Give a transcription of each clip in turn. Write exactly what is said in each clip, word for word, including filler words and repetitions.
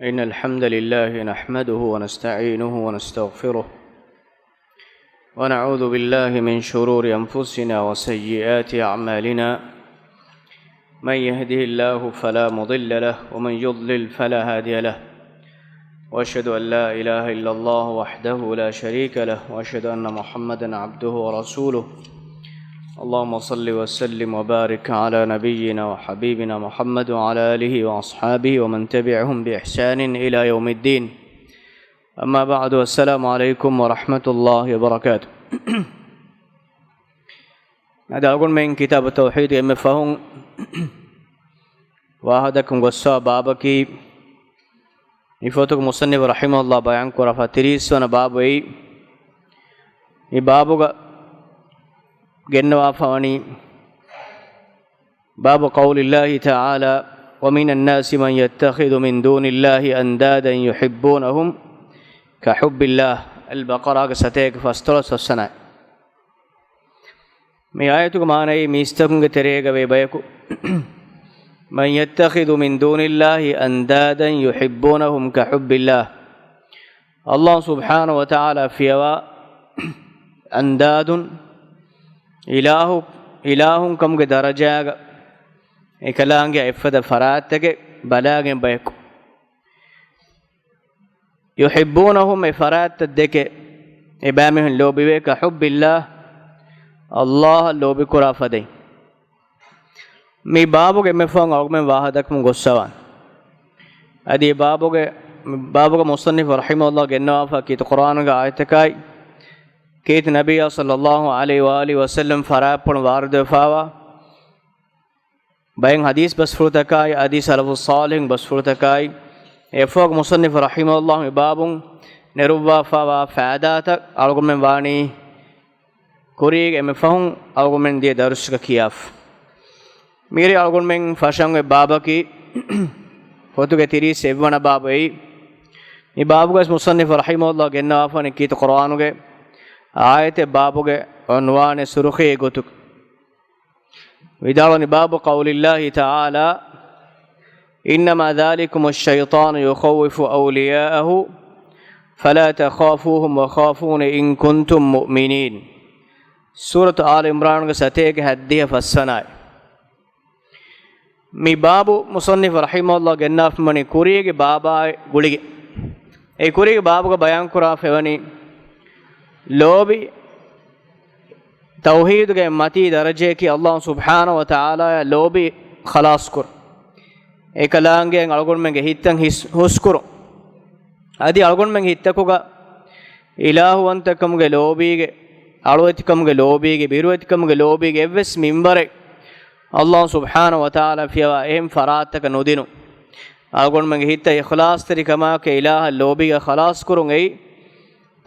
إن الحمد لله نحمده ونستعينه ونستغفره، ونعوذ بالله من شرور أنفسنا وسيئات أعمالنا. من يهده الله فلا مضل له، ومن يضلل فلا هادي له. وأشهد أن لا إله إلا الله وحده لا شريك له، وأشهد أن محمدا عبده ورسوله. اللهم صل وسلم وبارك على نبينا وحبيبنا محمد وعلى آله وأصحابه ومن تبعهم بإحسان إلى يوم الدين. أما بعد، السلام عليكم ورحمة الله وبركاته. އަދި އަޅުގަނޑުމެން ކިތާބު ތައުޙީދުގެ އެންމެ ފަހުން ވާހަކަދައްކަމުން ގޮއްސަވާ ބާބަކީ، މި ފޮތުގެ މުޞައްނިފު ރަޙިމަހުﷲ ބަޔާންކުރާފަ ތިރީސް ވަނަ ބާބު އެއީ. މި ބާބުގަ ގެންނަވާފަ ވަނީ، باب قول الله تعالى: ومن الناس من يتخذ من دون الله أندادا يحبونهم كحب الله. އަލްބަޤަރާގެ ސަތޭކަ ފަސްދޮޅަސް ވައްސަނާ. މި އާޔަތުގެ މާނައީ، މީސްތަކުންގެ ތެރޭގަ ވޭ ބަޔަކު، من يتخذ من دون الله أندادا يحبونهم كحب الله. ﷲ ސުބްޙާނަހޫ ވަތަޢާލާ ފިޔަވާ އަންދާދުން، އިލާހު، އިލާހުން ކަމުގެ ދަރަޖާގަ އެކަލާނގެ އެއްފަދަ ފަރާތްތަކެއް ބަލާގެން ބަޔަކު. يحبونهم، އެ ފަރާތްތައް ދެކެ އެބައިމީހުން ލޯބިވޭ، كحب الله، ﷲ އަށް ލޯބިކުރާ ފަދައިން. މި ބާބުގެ އެންމެ ފަހުން އަޅުގަނޑުމެން ވާހަކަދައްކަމުން ގޮއްސަވާން. އަދި އެ ބާބުގެ، ބާބުގެ މުޞައްނިފު ރަޙިމަހުﷲ ގެންނަވާފަ ކީރިތި ޤުރްއާނުގެ އާޔަތަކާއި، ކީރިތި ނަބިއްޔާ ޞައްލައްލާހު ޢަލައިހި ވައާލިހި ވަސައްލަމަ ފަރާތްޕުޅުން ވާރިދުވެފައިވާ ބައެއް ޙަދީޘް ބަސްފުޅުތަކާއި، ޙަދީޘް ސަލަފުއް ޞާލިޙުން ބަސްފުޅުތަކާއި، އެއަށްފަހު މުޞައްނިފު ރަޙިމަހުﷲ މި ބާބުން ނެރުއްވާފައިވާ ފައިދާތައް އަޅުގަނޑުމެން ވާނީ ކުރީގެ އެންމެ ފަހުން އަޅުގަނޑުމެން ދިޔަ ދަރުސްގަ ކިޔާފަ. މިރޭ އަޅުގަނޑުމެން ފަށަން އޮތް ބާބަކީ ފޮތުގެ ތިރީސް އެއްވަނަ ބާބު އެއީ. މި ބާބުގަސް މުޞައްނިފު ރަޙިމަހުﷲ ގެންނަވާފަނީ ކީރިތި ޤުރްއާނުގެ އާޔަތެއް ބާބުގެ އުންވާނެއް ސުރުޚީ ގޮތުގަ. ވިދާޅުވަނީ، باب قول الله تعالى: إنما ذلكم الشيطان يخوف أولياءه فلا تخافوهم وخافون إن كنتم مؤمنين. ސޫރަތު އާލު ޢިމްރާނުގެ ސަތޭކަ ހަތްދިހަ ފަސްވަނަ އާޔަތް. މި ބާބު މުޞައްނިފު ރަޙިމަހުﷲ ގެންނާފަވަނީ ކުރީގެ ބާބާއި ގުޅިގެން. އެ ކުރީގެ ބާބުގަ ބަޔާންކުރާފައިވަނީ ލޯބި ތައުޙީދުގެ މަތީ ދަރަޖަޔަކީ ﷲ ސުބްޙާނަހޫ ވަތަޢާލާއަށް ލޯބި ޚަލާޞްކުރުން. އެކަލާނގެ އަޅުގަނޑުމެންގެ ހިތްތައް ހިސް، ހުސްކުރުން. އަދި އަޅުގަނޑުމެންގެ ހިތްތަކުގަ އިލާހުވަންތަކަމުގެ ލޯބީގެ، އަޅުވެތިކަމުގެ ލޯބީގެ، ބިރުވެތިކަމުގެ ލޯބީގެ އެއްވެސް މިންވަރެއް ﷲ ސުބްޙާނަހޫ ވަތަޢާލާ ފިޔަވާ އެހެން ފަރާތަކަށް ނުދިނުން. އަޅުގަނޑުމެންގެ ހިތްތައް އިޚްލާޞްތެރިކަމާއެކު އިލާހަށް ލޯބީގަ ޚަލާޞްކުރުން އެއީ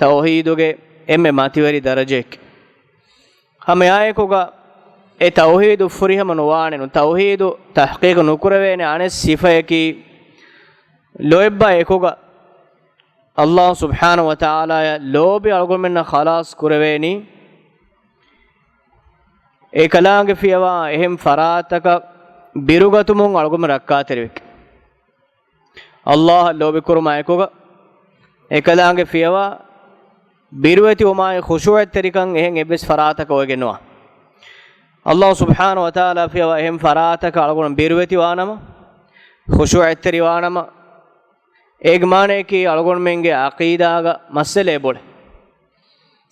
ތައުޙީދުގެ އެންމެ މަތިވެރި ދަރަޖައެއް. ހަމައެއާއެކުގަ އެ ތައުޙީދު ފުރިހަމަ ނުވާނެ، ތައުޙީދު ތަޙްޤީޤު ނުކުރެވޭނެ އަނެއް ސިފަޔަކީ، ލޯތްބާ އެކުގަ ﷲ ސުބްޙާނަހޫ ވަތަޢާލާއަށް ލޯބި އަޅުގަނޑުމެންނަށް ޚަލާޞް ކުރެވޭނީ، އެކަލާނގެ ފިޔަވާ އެހެން ފަރާތަކަށް ބިރުގަތުމުން އަޅުގަނޑުމެން ރައްކާތެރިވެގެން. ﷲ އަށް ލޯބިކުރުމާ އެކުގަ، އެކަލާނގެ ފިޔަވާ ބިރުވެތިވުމާއި ޚުޝޫޢަތްތެރިކަން އެހެން އެއްވެސް ފަރާތަކަށް އޮވެގެން ނުވާ. ﷲ ސުބްޙާނަހޫ ވަތަޢާލާ ފިޔަވާ އެހެން ފަރާތަކަށް އަޅުގަނޑު ބިރުވެތިވާނަމަ، ޚުޝޫޢަތްތެރިވާނަމަ، އޭގެ މާނަޔަކީ އަޅުގަނޑުމެންގެ ޢަޤީދާގަ މައްސަލައެއް ބޮޑެއް.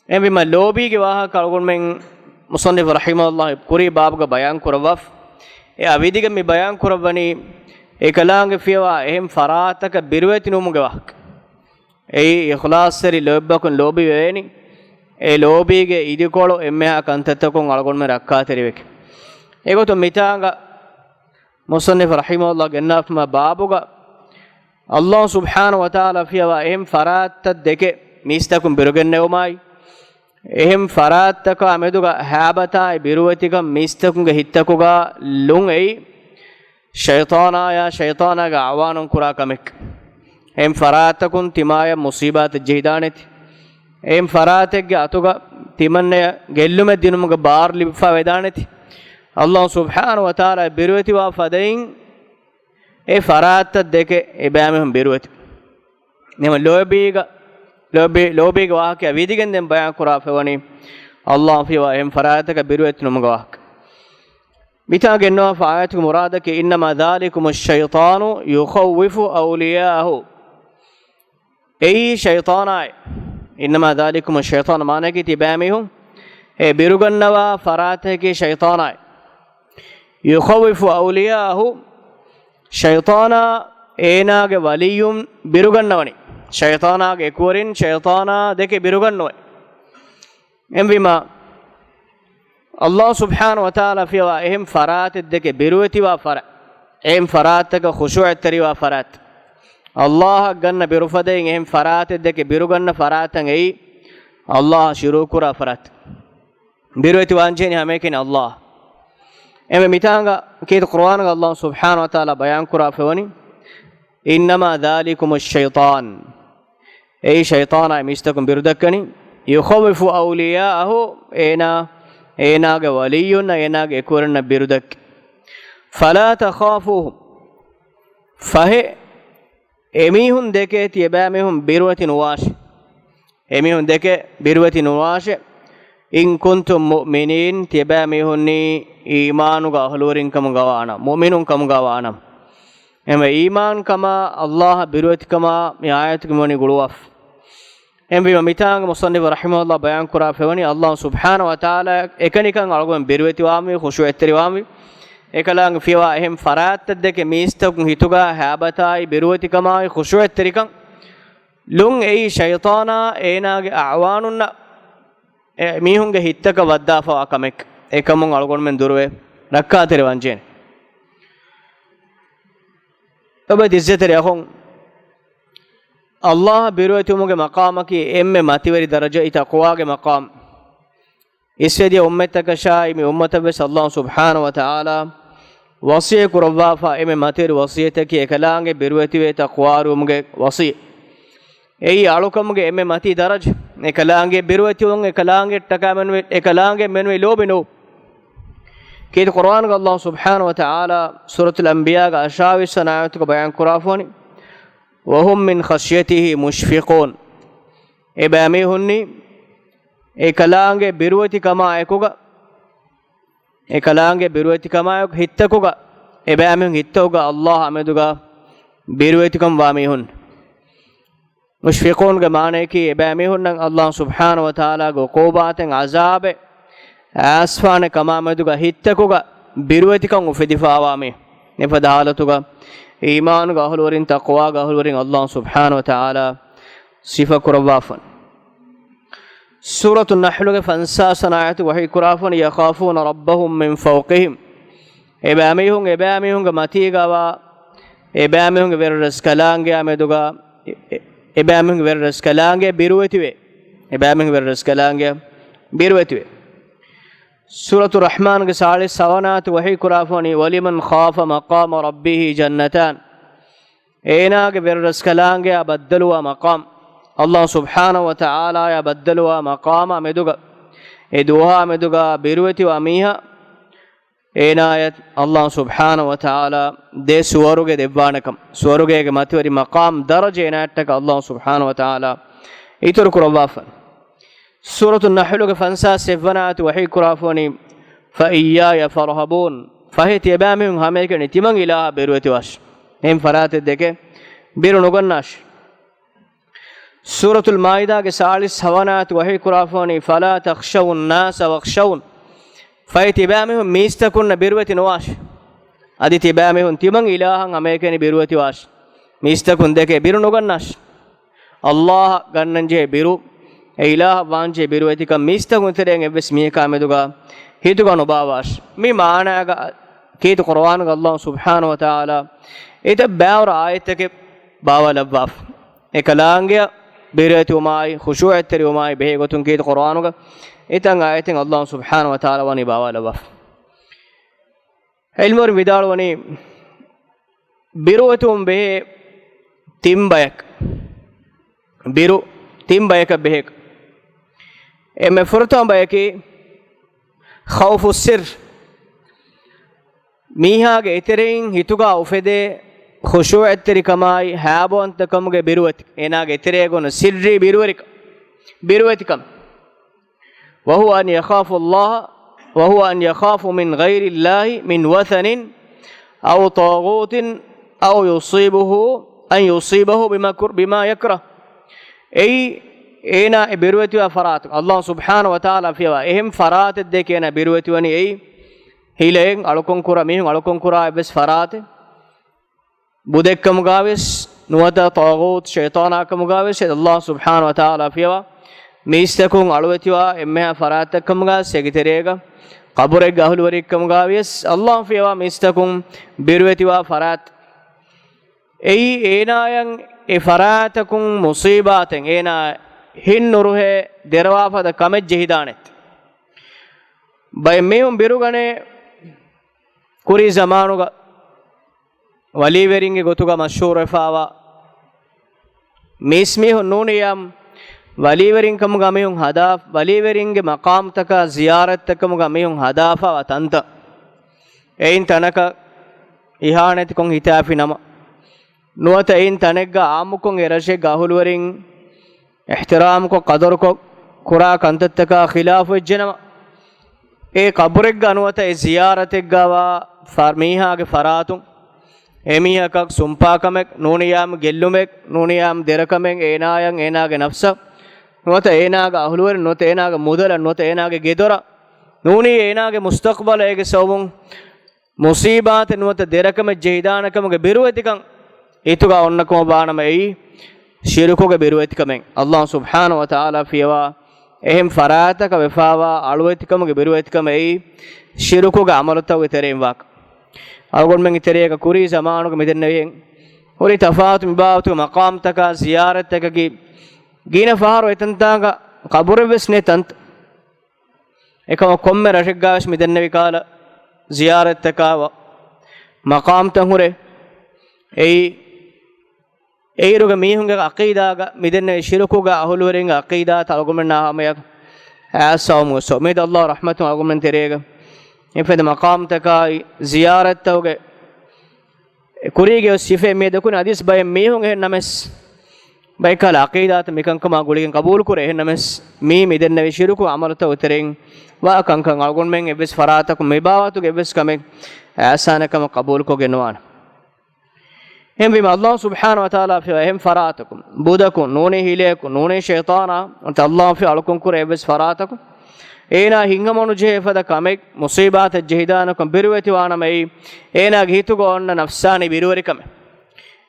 އެހެންވީމަ ލޯބީގެ ވާހަކަ އަޅުގަނޑުމެން މުޞައްނިފު ރަޙިމަހުﷲ ކުރީ ބާބުގަ ބަޔާން ކުރައްވާފަ. އެއާ ވިދިގެން މި ބަޔާން ކުރައްވަނީ އެކަލާނގެ ފިޔަވާ އެހެން ފަރާތަކަށް ބިރުވެތި ނުވުމުގެ ވާހަކަ. އެއީ އިޚްލާޞްތެރި ލޯތްބަކުން ލޯބިވެވޭނީ، އެ ލޯބީގެ އިދިކޮޅު އެންމެހާ ކަންތައްތަކުން އަޅުގަނޑުމެން ރައްކާތެރިވެގެން. އެގޮތުން މިތާނގަ މުޞައްނިފު ރަޙިމަހުﷲ ގެންނާފަ މި ބާބުގަ ﷲ ސުބްޙާނަހޫ ވަތަޢާލާ ފިޔަވާ އެހެން ފަރާތްތައް ދެކެ މީސްތަކުން ބިރުގެންނެވުމާއި، އެހެން ފަރާތްތަކާ މެދުގަ ހައިބަތާއި ބިރުވެތިކަން މީސްތަކުންގެ ހިތްތަކުގަ ލުން އެއީ، ޝައިޠާނާޔާ ޝައިޠާނާގެ އަޢުވާނުން ކުރާ ކަމެއް. އެހެން ފަރާތްތަކުން ތިމާޔަށް މުޞީބާތެއް ޖެހިދާނެތި. އެހެން ފަރާތެއްގެ އަތުގަ ތިމަންނަޔަށް ގެއްލުމެއް ދިނުމުގެ ބާރު ލިބިފަ ވެދާނެތި. ﷲ ސުބްޙާނަހޫ ވަތަޢާލާ ބިރުވެތިވާ ފަދައިން އެ ފަރާތްތައް ދެކެ އެބައިމީހުން ބިރުވެތި. ނަމަ ލޯބީގަ، ލޯބީ، ލޯބީގެ ވާހަކަ ވިދިގެން ދެން ބަޔާން ކުރާފައިވަނީ، އައްލާހު ފިޔަވާ އެހެން ފަރާތަކަށް ބިރުވެތި ނުމުގެ ވާހަކަ. މިތާ ގެންނަވާފަ އާޔަތުގެ މުރާދަކީ، إنما ذلكم الشيطان يخوف أولياءه. އެއީ ޝައިޠާނާއި. إنما ذلكم الشيطان މާނައަކީ ތިބާމީހުން އެ ބިރުގަންނަވާ ފަރާތަކީ ޝައިޠާނާއި. يخوف أولياءه، ޝައިޠާނާ އޭނާގެ ވަލިއްޔުން ބިރުގަންނަވަނީ. ޝައިޠާނާގެ އެކުވެރިން ޝައިޠާނާ ދެކެ ބިރުގަންނުވޭ. އެހެންވީމާ، އައްލާހު ސުބްޙާނަހު ވަތަޢާލާ ފިޔަވާ އެހެން ފަރާތެއް ދެކެ ބިރުވެތިވާ ފަރާތް، އެހެން ފަރާތްތަކަށް ޚުޝޫޢަތްތެރިވާ ފަރާތް، އައްލާހަށް ގަންނަ ބިރުފަދައިން އެހެން ފަރާތެއް ދެކެ ބިރުގަންނަ ފަރާތަށް އެއީ އައްލާހަށް ޝުރޫކު ކުރާ ފަރާތް. ބިރުވެތި ވާންޖެހެނީ ހަމައެކަނި އައްލާހް. އެމެ މިތާނގަ ކީރިތި ޤުރުއާނުގަ އައްލާހު ސުބްޙާނަހު ވަތަޢާލާ ބަޔާން ކުރާ ފެވަނީ، إنما ذلكم الشيطان. އެއީ ޝައިޠާނާއި މީސްތަކުން ބިރުދައްކަނީ، يخوف أولياءه، އޭނާ، އޭނާގެ ވަލިއްޔުންނަށް، އޭނާގެ އެކުވެރިންނަށް ބިރުދައްކަނީ. فلا تخافوهم. ފަހެ، އެމީހުން ދެކެ ތިޔަބައިމީހުން ބިރުވެތި ނުވާށި. އެމީހުން ދެކެ ބިރުވެތި ނުވާށެ. إن كنتم مؤمنين، ތިޔަބައިމީހުންނީ އީމާނުގެ އަހުލުވެރިން ކަމުގަ ވާނަމަ، މުއުމިނުން ކަމުގަ ވާނަމަ. އެހެންވެ، އީމާންކަމާ އައްލާހަށް ބިރުވެތިކަމާ މި އާޔަތުގެ މިވަނީ ގުޅުވާފަ. އެހެންވީމަ، މިތާނގަ މުޞައްނިފު ރަޙިމަހުﷲ ބަޔާން ކުރާ ފެވަނީ، އައްލާހު ސުބްޙާނަހު ވަތަޢާލާ އެކަނިކަން އަޅުގަނޑު ބިރުވެތިވާންވީ، ޚުޝޫޢަތްތެރިވާންވީ. އެކަލާނގެ ފިޔަވާ އެހެން ފަރާތްތައް ދެކެ މީސްތަކުން ހިތުގަ ހައިބަތާއި ބިރުވެތިކަމާއި ޚުޝޫޢަތްތެރިކަން ލުން އެއީ ޝައިޠާނާ އޭނާގެ އަޢުވާނުންނަށް އެ މީހުންގެ ހިތްތަކަށް ވައްދާފަވާ ކަމެއް. އެކަމުން އަޅުގަނޑުމެން ދުރުވެ ރައްކާތެރިވާންޖެހޭނެ. އެބަ ތިއްސެތެރި އަޚުން، އައްލާހަށް ބިރުވެތިވުމުގެ މަޤާމަކީ އެންމެ މަތިވެރި ދަރަޖަ ތަޤްވާގެ މަޤާމް. އިސްވެދިޔަ އުއްމަތްތަކަށާއި މި އުއްމަތަށްވެސް އައްލާހު ސުބްޙާނަހު ވަތަޢާލާ ވަޞިއްޔަތް ކުރައްވާފަ އެންމެ މަތިވެރި ވަޞިއްޔަތަކީ އެކަލާނގެ ބިރުވެތިވެ ތަޤްވާވެރިވުމުގެ ވަޞިއްޔަތް. އެއީ އަޅުކަމުގެ އެންމެ މަތީ ދަރަޖަ. އެކަލާނގެ ބިރުވެތިވުން އެކަލާނގެއްޓަކާ މެނުވެ، އެކަލާނގެ މެނުވެ ލޯބި ނޫ. ކީރިތި ޤުރުއާނުގަ އައްލާހު ސުބްޙާނަހު ވަތަޢާލާ ސޫރަތުލް އަންބިޔާގެ އަށާވީސް ވަނަ އާޔަތުގަ ބަޔާން ކުރާފަވަނީ، وهم من خشيته مشفقون. އެބައިމީހުންނީ އެކަލާނގެ ބިރުވެތިކަމާ އެކުގަ، އެކަލާނގެ ބިރުވެތިކަމާއެކު ހިތްތަކުގަ، އެބައިމީހުން ހިތްތަކުގަ އައްލާހު އާމެދުގަ ބިރުވެތިކަން ވާ މީހުން. މުޝްފިޤޫންގެ މާނަޔަކީ، އެބައިމީހުންނަށް އައްލާހު ސުބްޙާނަހު ވަތަޢާލާގެ ޢުޤޫބާތެއް، ޢަޒާބެއް އައިސްފާނެ ކަމާމެދުގަ ހިތްތަކުގަ ބިރުވެތިކަން އުފެދިފާވާ މީ. މިފަދަ ޙާލަތުގަ އީމާނުގެ އަހުލުވެރިން، ތަޤްވާގެ އަހުލުވެރިން އައްލާހު ސުބްޙާނަހު ވަތަޢާލާ ސިފަކުރައްވާފަން. ސޫރަތު ނަޙްލުގެ ފަންސާސް ވަނަ އާޔަތު ވަޙީ ކުރާފަން، يخافون ربهم من فوقهم. އެބައިމީހުން، އެބައިމީހުންގެ މަތީގަވާ، އެބައިމީހުންގެ ވެރިރަސްކަލާނގެއާ މެދުގަ، އެ، އެ، އެބައިމީހުންގެ ވެރިރަސްކަލާނގެ ބިރުވެތިވޭ. އެބައިމީހުންގެ ވެރިރަސްކަލާނގެ ބިރުވެތިވޭ. ސޫރަތު ރަޙްމާންގެ ސާޅީސް ހަވަނަ އާޔަތު ވަޙީ ކުރާފަނީ، ولمن خاف مقام ربه جنتان. އޭނާގެ ވެރިރަސްކަލާނގެއާ ބައްދަލުވާ މަޤާމް، އައްލާހު ސުބްޙާނަހު ވަތަޢާލާއާ ބައްދަލުވާ މަޤާމާ މެދުގަ، އެ ދުވަހާ މެދުގަ ބިރުވެތިވާ މީހާ، އޭނާޔަށް އައްލާހު ސުބްޙާނަހު ވަތަޢާލާ ދެ ސުވަރުގެ ދެއްވާނެކަން، ސުވަރުގޭގެ މަތިވެރި މަޤާމް ދަރަޖަ އޭނާޔަށްޓަކާ އައްލާހު ސުބްޙާނަހު ވަތަޢާލާ އިތުރު ކުރައްވާފަ. ސޫރަތު ނަޙްލުގެ ފަންސާސް އެއްވަނަ އާޔަތު ވަޙީ ކުރާފަވަނީ، فإياي فارهبون. ފަހެ ތިޔަބައިމީހުން ހަމައެކަނި ތިމަން އިލާހަށް ބިރުވެތިވާށި. އެހެން ފަރާތެއް ދެކެ ބިރު ނުގަންނާށި. ސޫރަތުލް މާއިދާގެ ސާޅީސް ހަވަނަ އާޔަތު ވަޙީ ކުރާފަވަނީ، فلا تخشوا الناس واخشون. ފަހެ ތިބައިމީހުން މީސްތަކުންނަށް ބިރުވެތި ނުވާށި. އަދި ތިބައިމީހުން ތިމަން އިލާހަށް ހަމައެކަނި ބިރުވެތިވާށި. މީސްތަކުން ދެކެ ބިރު ނުގަންނާށި. އައްލާހަށް ގަންނަންޖެހޭ ބިރު، އެ އިލާހަށް ވާންޖެހޭ ބިރުވެތިކަން މީސްތަކުން ތެރެއިން އެއްވެސް މީހަކާ މެދުގަ ހިތުގަ ނުބާވާށި. މި މާނައިގަ ކީރިތި ޤުރުއާނުގަ އައްލާހު ސުބްޙާނަހު ވަތަޢާލާ އެތައް ބައިވަރު އާޔަތްތަކެއް ބާވާލައްވާފަ. އެކަލާނގެއަށް ބިރުވެތިވުމާއި، ޚުޝޫޢަތްތެރިވުމާއި ބެހޭ ގޮތުން ކީރިތި ޤުރުއާނުގަ އެތައް އާޔަތެއް އައްލާހު ސުބްޙާނަހު ވަތަޢާލާ ވަނީ ބާވާލައްވާފަ. ޢިލްމުވެރިން ވިދާޅުވަނީ، ބިރުވެތިވުން ބެހޭ ތިން ބަޔަކަށް. ބިރު ތިން ބަޔަކަށް ބެހޭ. އެންމެ ފުރަތަމަ ބަޔަކީ، ޚައުފު ސިއްރު. މީހާގެ އެތެރެއިން ހިތުގަ އުފެދޭ ޚުޝޫޢަތްތެރިކަމާއި ހައިބަވަންތަކަމުގެ ބިރުވެތި، އޭނާގެ ތެރޭގަ އޮންނަ ސިއްރީ ބިރުވެރިކަ-، ބިރުވެތިކަމެއް. وهو أن يخاف الله، وهو أن يخاف من غير الله من وثن أو طاغوت أو يصيبه، أن يصيبه بمكر-، بما يكره. އެއީ އޭނާ އެ ބިރުވެތިވާ ފަރާތު، ﷲ ސުބްޙާނަހޫ ވަތަޢާލާ ފިޔަވާ އެހެން ފަރާތެއް ދެކެ އޭނާ ބިރުވެތިވަނީ އެއީ ހިލައެއް އަޅުކަން ކުރާ މީހުން އަޅުކަން ކުރާ އެއްވެސް ފަރާތެއް. ބުދެއްކަމުގާވެސް ނުވަތަ ޠާޣޫތު ޝައިޠާނާކަމުގާވެސް ﷲ ސުބްޙާނަހޫ ވަތަޢާލާ ފިޔަވާ މީސްތަކުން އަޅުވެތިވާ އެންމެހާ ފަރާތްތަކަކަމުގާ އޭގެ ތެރޭގަ ޤަބުރެއްގެ އަހުލުވެރިއެއްކަމުގާވިޔަސް ﷲ ފިޔަވާ މީސްތަކުން ބިރުވެތިވާ ފަރާތް. އެއީ އޭނާޔަށް އެ ފަރާތަކުން މުޞީބާތެއް އޭނާ ހިތް ނުރުހޭ ދެރަވާފަދަ ކަމެއް ޖެހިދާނެތީ. ބައެއް މީހުން ބިރުގަނޭ ކުރީ ޒަމާނުގަ ވަލީވެރިންގެ ގޮތުގަ މަޝްހޫރުވެފާވާ މީސްމީހުން ނޫނިއްޔާމު ވަލީވެރިންކަމުގަ މީހުން ހަދާ، ވަލީވެރިންގެ މަޤާމްތަކާ ޒިޔާރަތްތައްކަމުގަ މީހުން ހަދާފާވާ ތަންތަން. އެއިން ތަނަކަށް އިހާނެތިކޮށް ހިތާފި ނަމަ، ނުވަތަ އެއިން ތަނެއްގަ އާއްމުކޮށް އެ ރަށެއްގަ އަހުލުވެރިން އިޙްތިރާމްކޮށް ޤަދަރުކޮށް ކުރާ ކަންތައްތަކާ ޚިލާފު ވެއްޖެނަމަ، އެ ޤަބުރެއްގަ ނުވަތަ އެ ޒިޔާރަތެއްގަވާ ފަ-، މީހާގެ ފަރާތުން އެމީހަކަށް ސުންޕާކަމެއް ނޫނިއްޔާމު، ގެއްލުމެއް ނޫނިއްޔާމު، ދެރަކަމެއް އޭނާޔަށް، އޭނާގެ ނަފްސަށް ނުވަތަ އޭނާގެ އަހުލުވެރިން ނުވަތަ އޭނާގެ މުދަލަށް ނުވަތަ އޭނާގެ ގެދޮރަށް ނޫނީ އޭނާގެ މުސްތަޤްބަލަށް އޭގެ ސަބަބުން މުޞީބާތެއް ނުވަތަ ދެރަކަމެއް ޖެހިދާނެކަމުގެ ބިރުވެތިކަން ހިތުގަ އޮންނަކަމަށް ވާނަމަ، އެއީ ޝިރުކުގެ ބިރުވެތިކަމެއް. ﷲ ސުބްޙާނަހޫ ވަތަޢާލާ ފިޔަވާ އެހެން ފަރާތަކަށް ވެފާވާ އަޅުވެތިކަމުގެ ބިރުވެތިކަމެއް އެއީ ޝިރުކުގެ ޢަމަލުތަކުގެ ތެރެއިން ވާކަން. އަޅުގަނޑުމެންގެ ތެރޭގަ ކުރީ ޒަމާނުގަ މިދެންނެވިހެން ހުރި ތަފާތު މިބާވަތުގެ މަޤާމްތަކާ ޒިޔާރަތްތަކަކީ ގިނަ ފަހަރު އެތަންތާނގަ ޤަބުރެއްވެސް ނެތް ތަންތަން. އެކަމަކު ކޮންމެ ރަށެއްގާވެސް މިދެންނެވި ކަހަލަ ޒިޔާރަތްތަކާ ވަ-، މަޤާމްތައް ހުރޭ. އެއީ، އެއިރުގެ މީހުންގެ ޢަޤީދާގަ މިދެންނެވި ޝިރުކުގެ އަހުލުވެރިންގެ ޢަޤީދާތައް އަޅުގަނޑުމެންނާ ހަމަޔަށް އައިސްފަވަމުން ވެސް އުއްމީދު ﷲ ރަޙްމަތުން އަޅުގަނޑުމެން ތެރޭގަ އެފަދަ މަޤާމްތަކާއި ޒިޔާރަތްތަކުގެ އެ ކުރީގެ ސިފައެއް މިއަދު ދެކުނީ. އަދިސް ބައެއް މީހުން އެހެން ނަމަވެސް، ބައެއްކަހަލަ ޢަޤީދާތައް މިކަންކަމާ ގުޅިގެން ޤަބޫލުކުރޭ. އެހެން ނަމަވެސް، މީ މިދެންނެވި ޝިރުކު ޢަމަލުތައް ތެރެއިން ވާ ކަންކަން އަޅުގަނޑުމެން އެއްވެސް ފަރާތަކުން މިބާވަތުގެ އެއްވެސް ކަމެއް އައިސާނެ ކަމަށް ޤަބޫލުކޮށްގެން ނުވާނެ. އެހެންވީމަ، ﷲ ސުބްޙާނަހޫ ވަތަޢާލާ ފިޔަވާ އެހެން ފަރާތަކުން، ބުދަކުން، ނޫނީ ހިލަޔަކުން، ނޫނީ ޝައިޠާނާ، އޮންތަ ﷲ ފިޔަވާ އަޅުކަން ކުރޭ އެއްވެސް ފަރާތަކުން، އޭނާ ހިތްހަމަނުޖެހޭ ފަދަ ކަމެއް، މުޞީބާތެއް ޖެހިދާނެކަން ބިރުވެތިވާނަމައި، އޭނާގެ ހިތުގަ އޮންނަ ނަފްސާނީ ބިރުވެރިކަމެއް.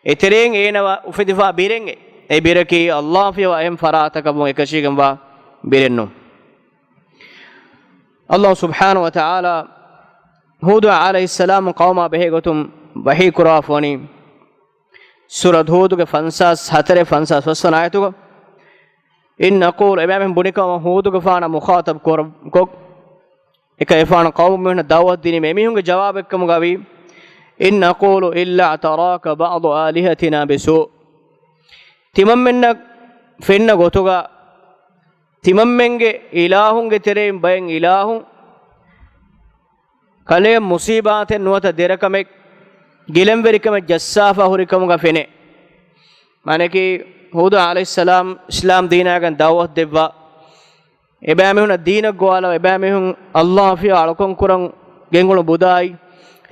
އެތެރެއިން އޭނަ ވަ-، އުފެދިފާ ބިރެއް އެ. އެ ބިރަކީ ﷲ ފިޔަވާ އެހެން ފަރާތަކަށްވުން އެކަށީގެންވާ ބިރެއް ނޫން. ﷲ ސުބްޙާނަހޫ ވަތަޢާލާ ހޫދު ޢަލައިހިއްސަލާމް ޤައުމާ ބެހޭ ގޮތުން ވަޙީ ކުރައްވާފަވަނީ، ސޫރަތު ހޫދުގެ ފަންސާސް ހަތަރެއް ފަންސާސް ފަސް ވަނަ އާޔަތުގަ، إن نقول، އެބައިމީހުން ބުނިކަމަށް ހޫދުގެފާނަށް މުޚާޠަބު ކުރ-، ކޮށް، އެކަލޭގެފާނަށް ޤައުމުމީހުންނަށް ދަޢުވަތު ދިނީމަ، އެމީހުންގެ ޖަވާބެއްކަމުގައި، إن نقول إلا اعتراك بعض آلهتنا بسوء. ތިމަންމެންނަށް ފެންނަ ގޮތުގަ، ތިމަންމެންގެ އިލާހުންގެ ތެރެއިން ބައެއް އިލާހުން ކަލޭ މުޞީބާތެއް ނުވަތަ ދެރަކަމެއް، ގިލަންވެރިކަމެއް ޖައްސާފަ ހުރިކަމުގަ ފެނޭ. މާނައަކީ، ހޫދު ޢަލައިހިއްސަލާމް އިސްލާމް ދީނާގަން ދަޢުވަތު ދެއްވާ، އެބައިމީހުންނަށް ދީނަށް ގޮވާލަ، އެބައިމީހުން ﷲ ފިޔަވާ އަޅުކަން ކުރަން ގެންގުޅުން ބުދާއި،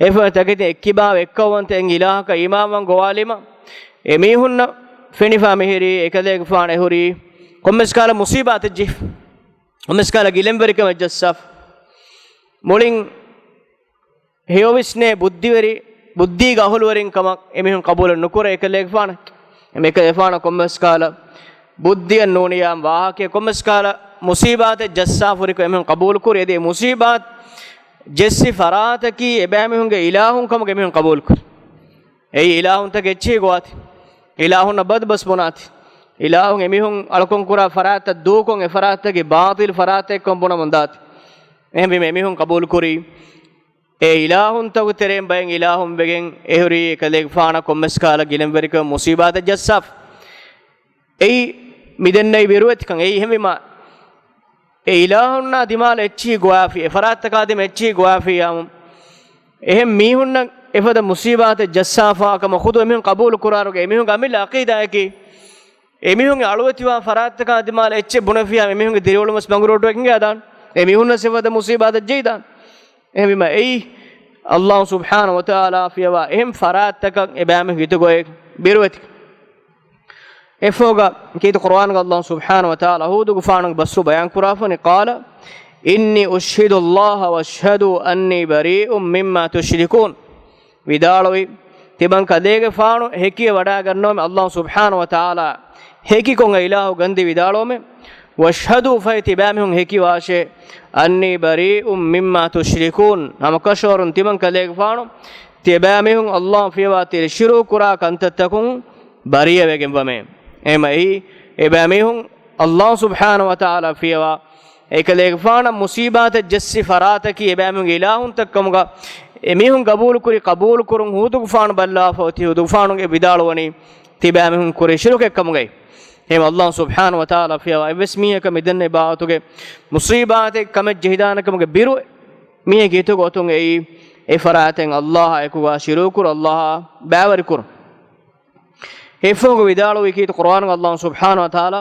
އެފަދަ ތަކެތި އެއްކިބާވެ އެއްކައުވަންތަ އެއް އިލާހަކަށް އީމާންވާން ގޮވާލީމަ، އެމީހުންނަށް ފެނިފާ މިހިރީ، އެކަލޭގެފާނަށް އެހުރީ ކޮންމެސް ކަހަލަ މުޞީބާތެއް ޖެހިފަ، ކޮންމެސް ކަހަލަ ގިލަންވެރިކަމެއް ޖައްސާފަ. މުޅިން ހެޔޮވިސްނޭ ބުއްދިވެރި، ބުއްދީގެ އަހުލުވެރިން ކަމަށް އެމީހުން ޤަބޫލެއް ނުކުރޭ އެކަލޭގެފާނަށް. އެކަލޭގެފާނަށް ކޮންމެސް ކަހަލަ ބުއްދިއެއް ނޫނިއްޔާ، ވާހަކައެއް ކޮންމެސް ކަހަލަ މުޞީބާތެއް ޖައްސާފަ ހުރިކަމަށް އެމީހުން ޤަބޫލުކުރި. އެދެ މުޞީބާތް ޖެއްސި ފަރާތަކީ އެބައިމީހުންގެ އިލާހުން ކަމުގަ އެމީހުން ޤަބޫލުކުރި. އެއީ އިލާހުންތަކެއް އެއްޗެހި ގޮވާތި. އިލާހުންނަށް ބަދުބަސް ބުނާތި. އިލާހުން އެމީހުން އަޅުކަން ކުރާ ފަރާތްތައް ދޫކޮށް، އެ ފަރާތްތަކީ ބާޠިލް ފަރާތެއްކަން ބުނަމުން ދާތި. އެހެންވީމަ އެމީހުން ޤަބޫލުކުރީ، އެ އިލާހުންތަކުގެ ތެރެއިން ބައެއް އިލާހުން ވެގެން އެހުރީ އެކަލޭގެފާނަށް ކޮންމެސް ކަހަލަ ގިލަންވެރިކަމެއް މުޞީބާތެއް ޖައްސާފަ. އެއީ މިދެންނެވި ބިރުވެތިކަން. އެއީ އެހެންވީމަ، އެ އިލާހުންނާ ދިމާލަށް އެއްޗެހި ގޮވާފި، އެ ފަރާތްތަކާ ދިމަ އެއްޗެހި ގޮވާފިއްޔާމު، އެހެން މީހުންނަށް އެފަދަ މުސީބާތެއް ޖައްސާފާ ކަމަށް ޚުދު އެމީހުން ޤަބޫލު ކުރާރުގެ އެމީހުންގެ އަމިއްލަ ޢަޤީދާއަކީ، އެމީހުންގެ އަޅުވެތިވާ ފަރާތްތަކާ ދިމާލަށް އެއްޗެއް ބުނެފިޔާ އެމީހުންގެ ދިރިއުޅުމަސް ބަނގުރޫޓުވެގެން އަދާން. އެމީހުންނަށް އެފަދަ މުސީބާތެއް ޖެހިދާން. އެހެންވީމަ އެއީ، އައްލާހު ސުބްޙާނަހު ވަތަޢާލާ ފިޔަވާ އެހެން ފަރާތްތަކަށް އެބައިމީހުން ހިތުގައި ބިރުވެތި. އެފޯގަ ކީރިތި ޤުރުއާންގަ އައްލާހު ސުބްޙާނަހު ވަތަޢާލާ ހޫދުގެފާނުގެ ބަސްފުޅު ބަޔާން ކުރާފަނި، قال إني أشهد الله وأشهد أني بريء مما تشركون. ވިދާޅުވި، ތިމަން ކަލޭގެފާނު ހެކިވެ ވަޑާގަންނަވަމެ، އައްލާހު ސުބްޙާނަހު ވަތަޢާލާ ހެކިކޮށް އެ އިލާހު ގަންދީ ވިދާޅުވަމެ، ވައަޝްހަދު، ފަހެ ތިބާމީހުން ހެކިވާށޭ، އަންނީ ބަރީއު މިއްމާ ތުޝްރިކޫން، ހަމަކަށަވަރުން ތިމަން ކަލޭގެފާނު ތިބާމީހުން އައްލާހު ފިޔަވާ ތިރި ޝިރުކު ކުރާ ކަންތައްތަކުން ބަރީއަވެގެންވަމޭ. އެހެންމަ އެއީ، އެބާމީހުން އައްލާހު ސުބްޙާނަހު ވަތަޢާލާ ފިޔަވާ އެކަލޭގެފާނަށް މުސީބާތެއް ޖެއްސި ފަރާތަކީ އެބާމީހުންގެ އިލާހުންތައް ކަމުގަ އެމީހުން ގަބޫލުކުރި ޤަބޫލުކުރުން ހޫދުގެފާނު ބައްލާފަ އޮތީ ހޫދުގެފާނުގެ ވިދާޅުވަނީ ތިބާމީހުން ކުރި ޝިރުކެއް ކަމުގައި. އެހެން އައްލާހު ސުބްޙާނަހު ވަތަޢާލާ ފިޔަވާ އެއްވެސް މީހަކަށް މިދެންނެވި ބާވަތުގެ މުސީބާތެއް ކަމެއް ޖެހިދާނެ ކަމުގެ ބިރު މީހެއްގެ ހިތުގަ އޮތުން އެއީ، އެ ފަރާތެއް އައްލާހާ އެކުގަ ޝިރުކުރު، އައްލާހާ ބައިވެރިކުރު. އެފަހުގަ ވިދާޅުވި ކީރިތި ޤުރުއާންގަ އައްލާހު ސުބްޙާނަހު ވަތަޢާލާ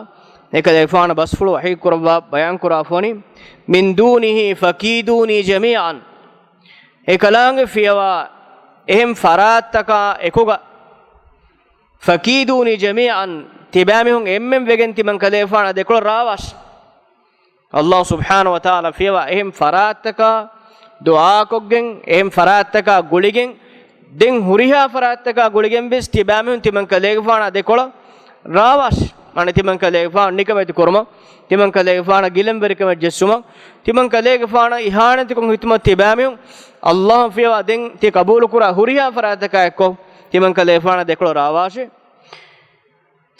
އެކަލޭގެފާނަށް ބަސްފުޅު ވަޙީ ކުރައްވާ ބަޔާން ކުރާ ފަނި، مِن دُونِهِ فَكِيدُونِي جَمِيعًا. އެކަލާނގެ ފިޔަވާ އެހެން ފަރާތްތަކާ އެކުގަ، فَكِيدُونِي جَمِيعًا، ތިބާމީހުން އެންމެން ވެގެން ތިމަން ކަލޭގެފާނާ ދެކޮޅަށް ރާވާށި. އައްލާހު ސުބްޙާނަހު ވަތަޢާލާ ފިޔަވާ އެހެން ފަރާތްތަކާ ދުޢާކޮށްގެން، އެހެން ފަރާތްތަކާ ގުޅިގެން، ދެން ހުރިހާ ފަރާތްތަކާ ގުޅިގެން ވެސް ތިބާމީހުން ތިމަން ކަލޭގެފާނާ ދެކޮޅަށް ރާވާށި. މާނަ ތިމަން ކަލޭގެފާނު ނިކަމެތި ކުރުމަށް، ތިމަން ކަލޭގެފާނަށް ގިލަންވެރިކަމެއް ޖެއްސުމަށް، ތިމަން ކަލޭގެފާނަށް އިހާނެތިކޮށް ހިތުމަށް ތިބާމީހުން އައްލާހު ފިޔަވާ ދެން ތި ޤަބޫލުކުރާ ހުރިހާ ފަރާތްތަކާ އެއްކޮށް ތިމަން ކަލޭގެފާނާ ދެކޮޅަށް ރާވާށި.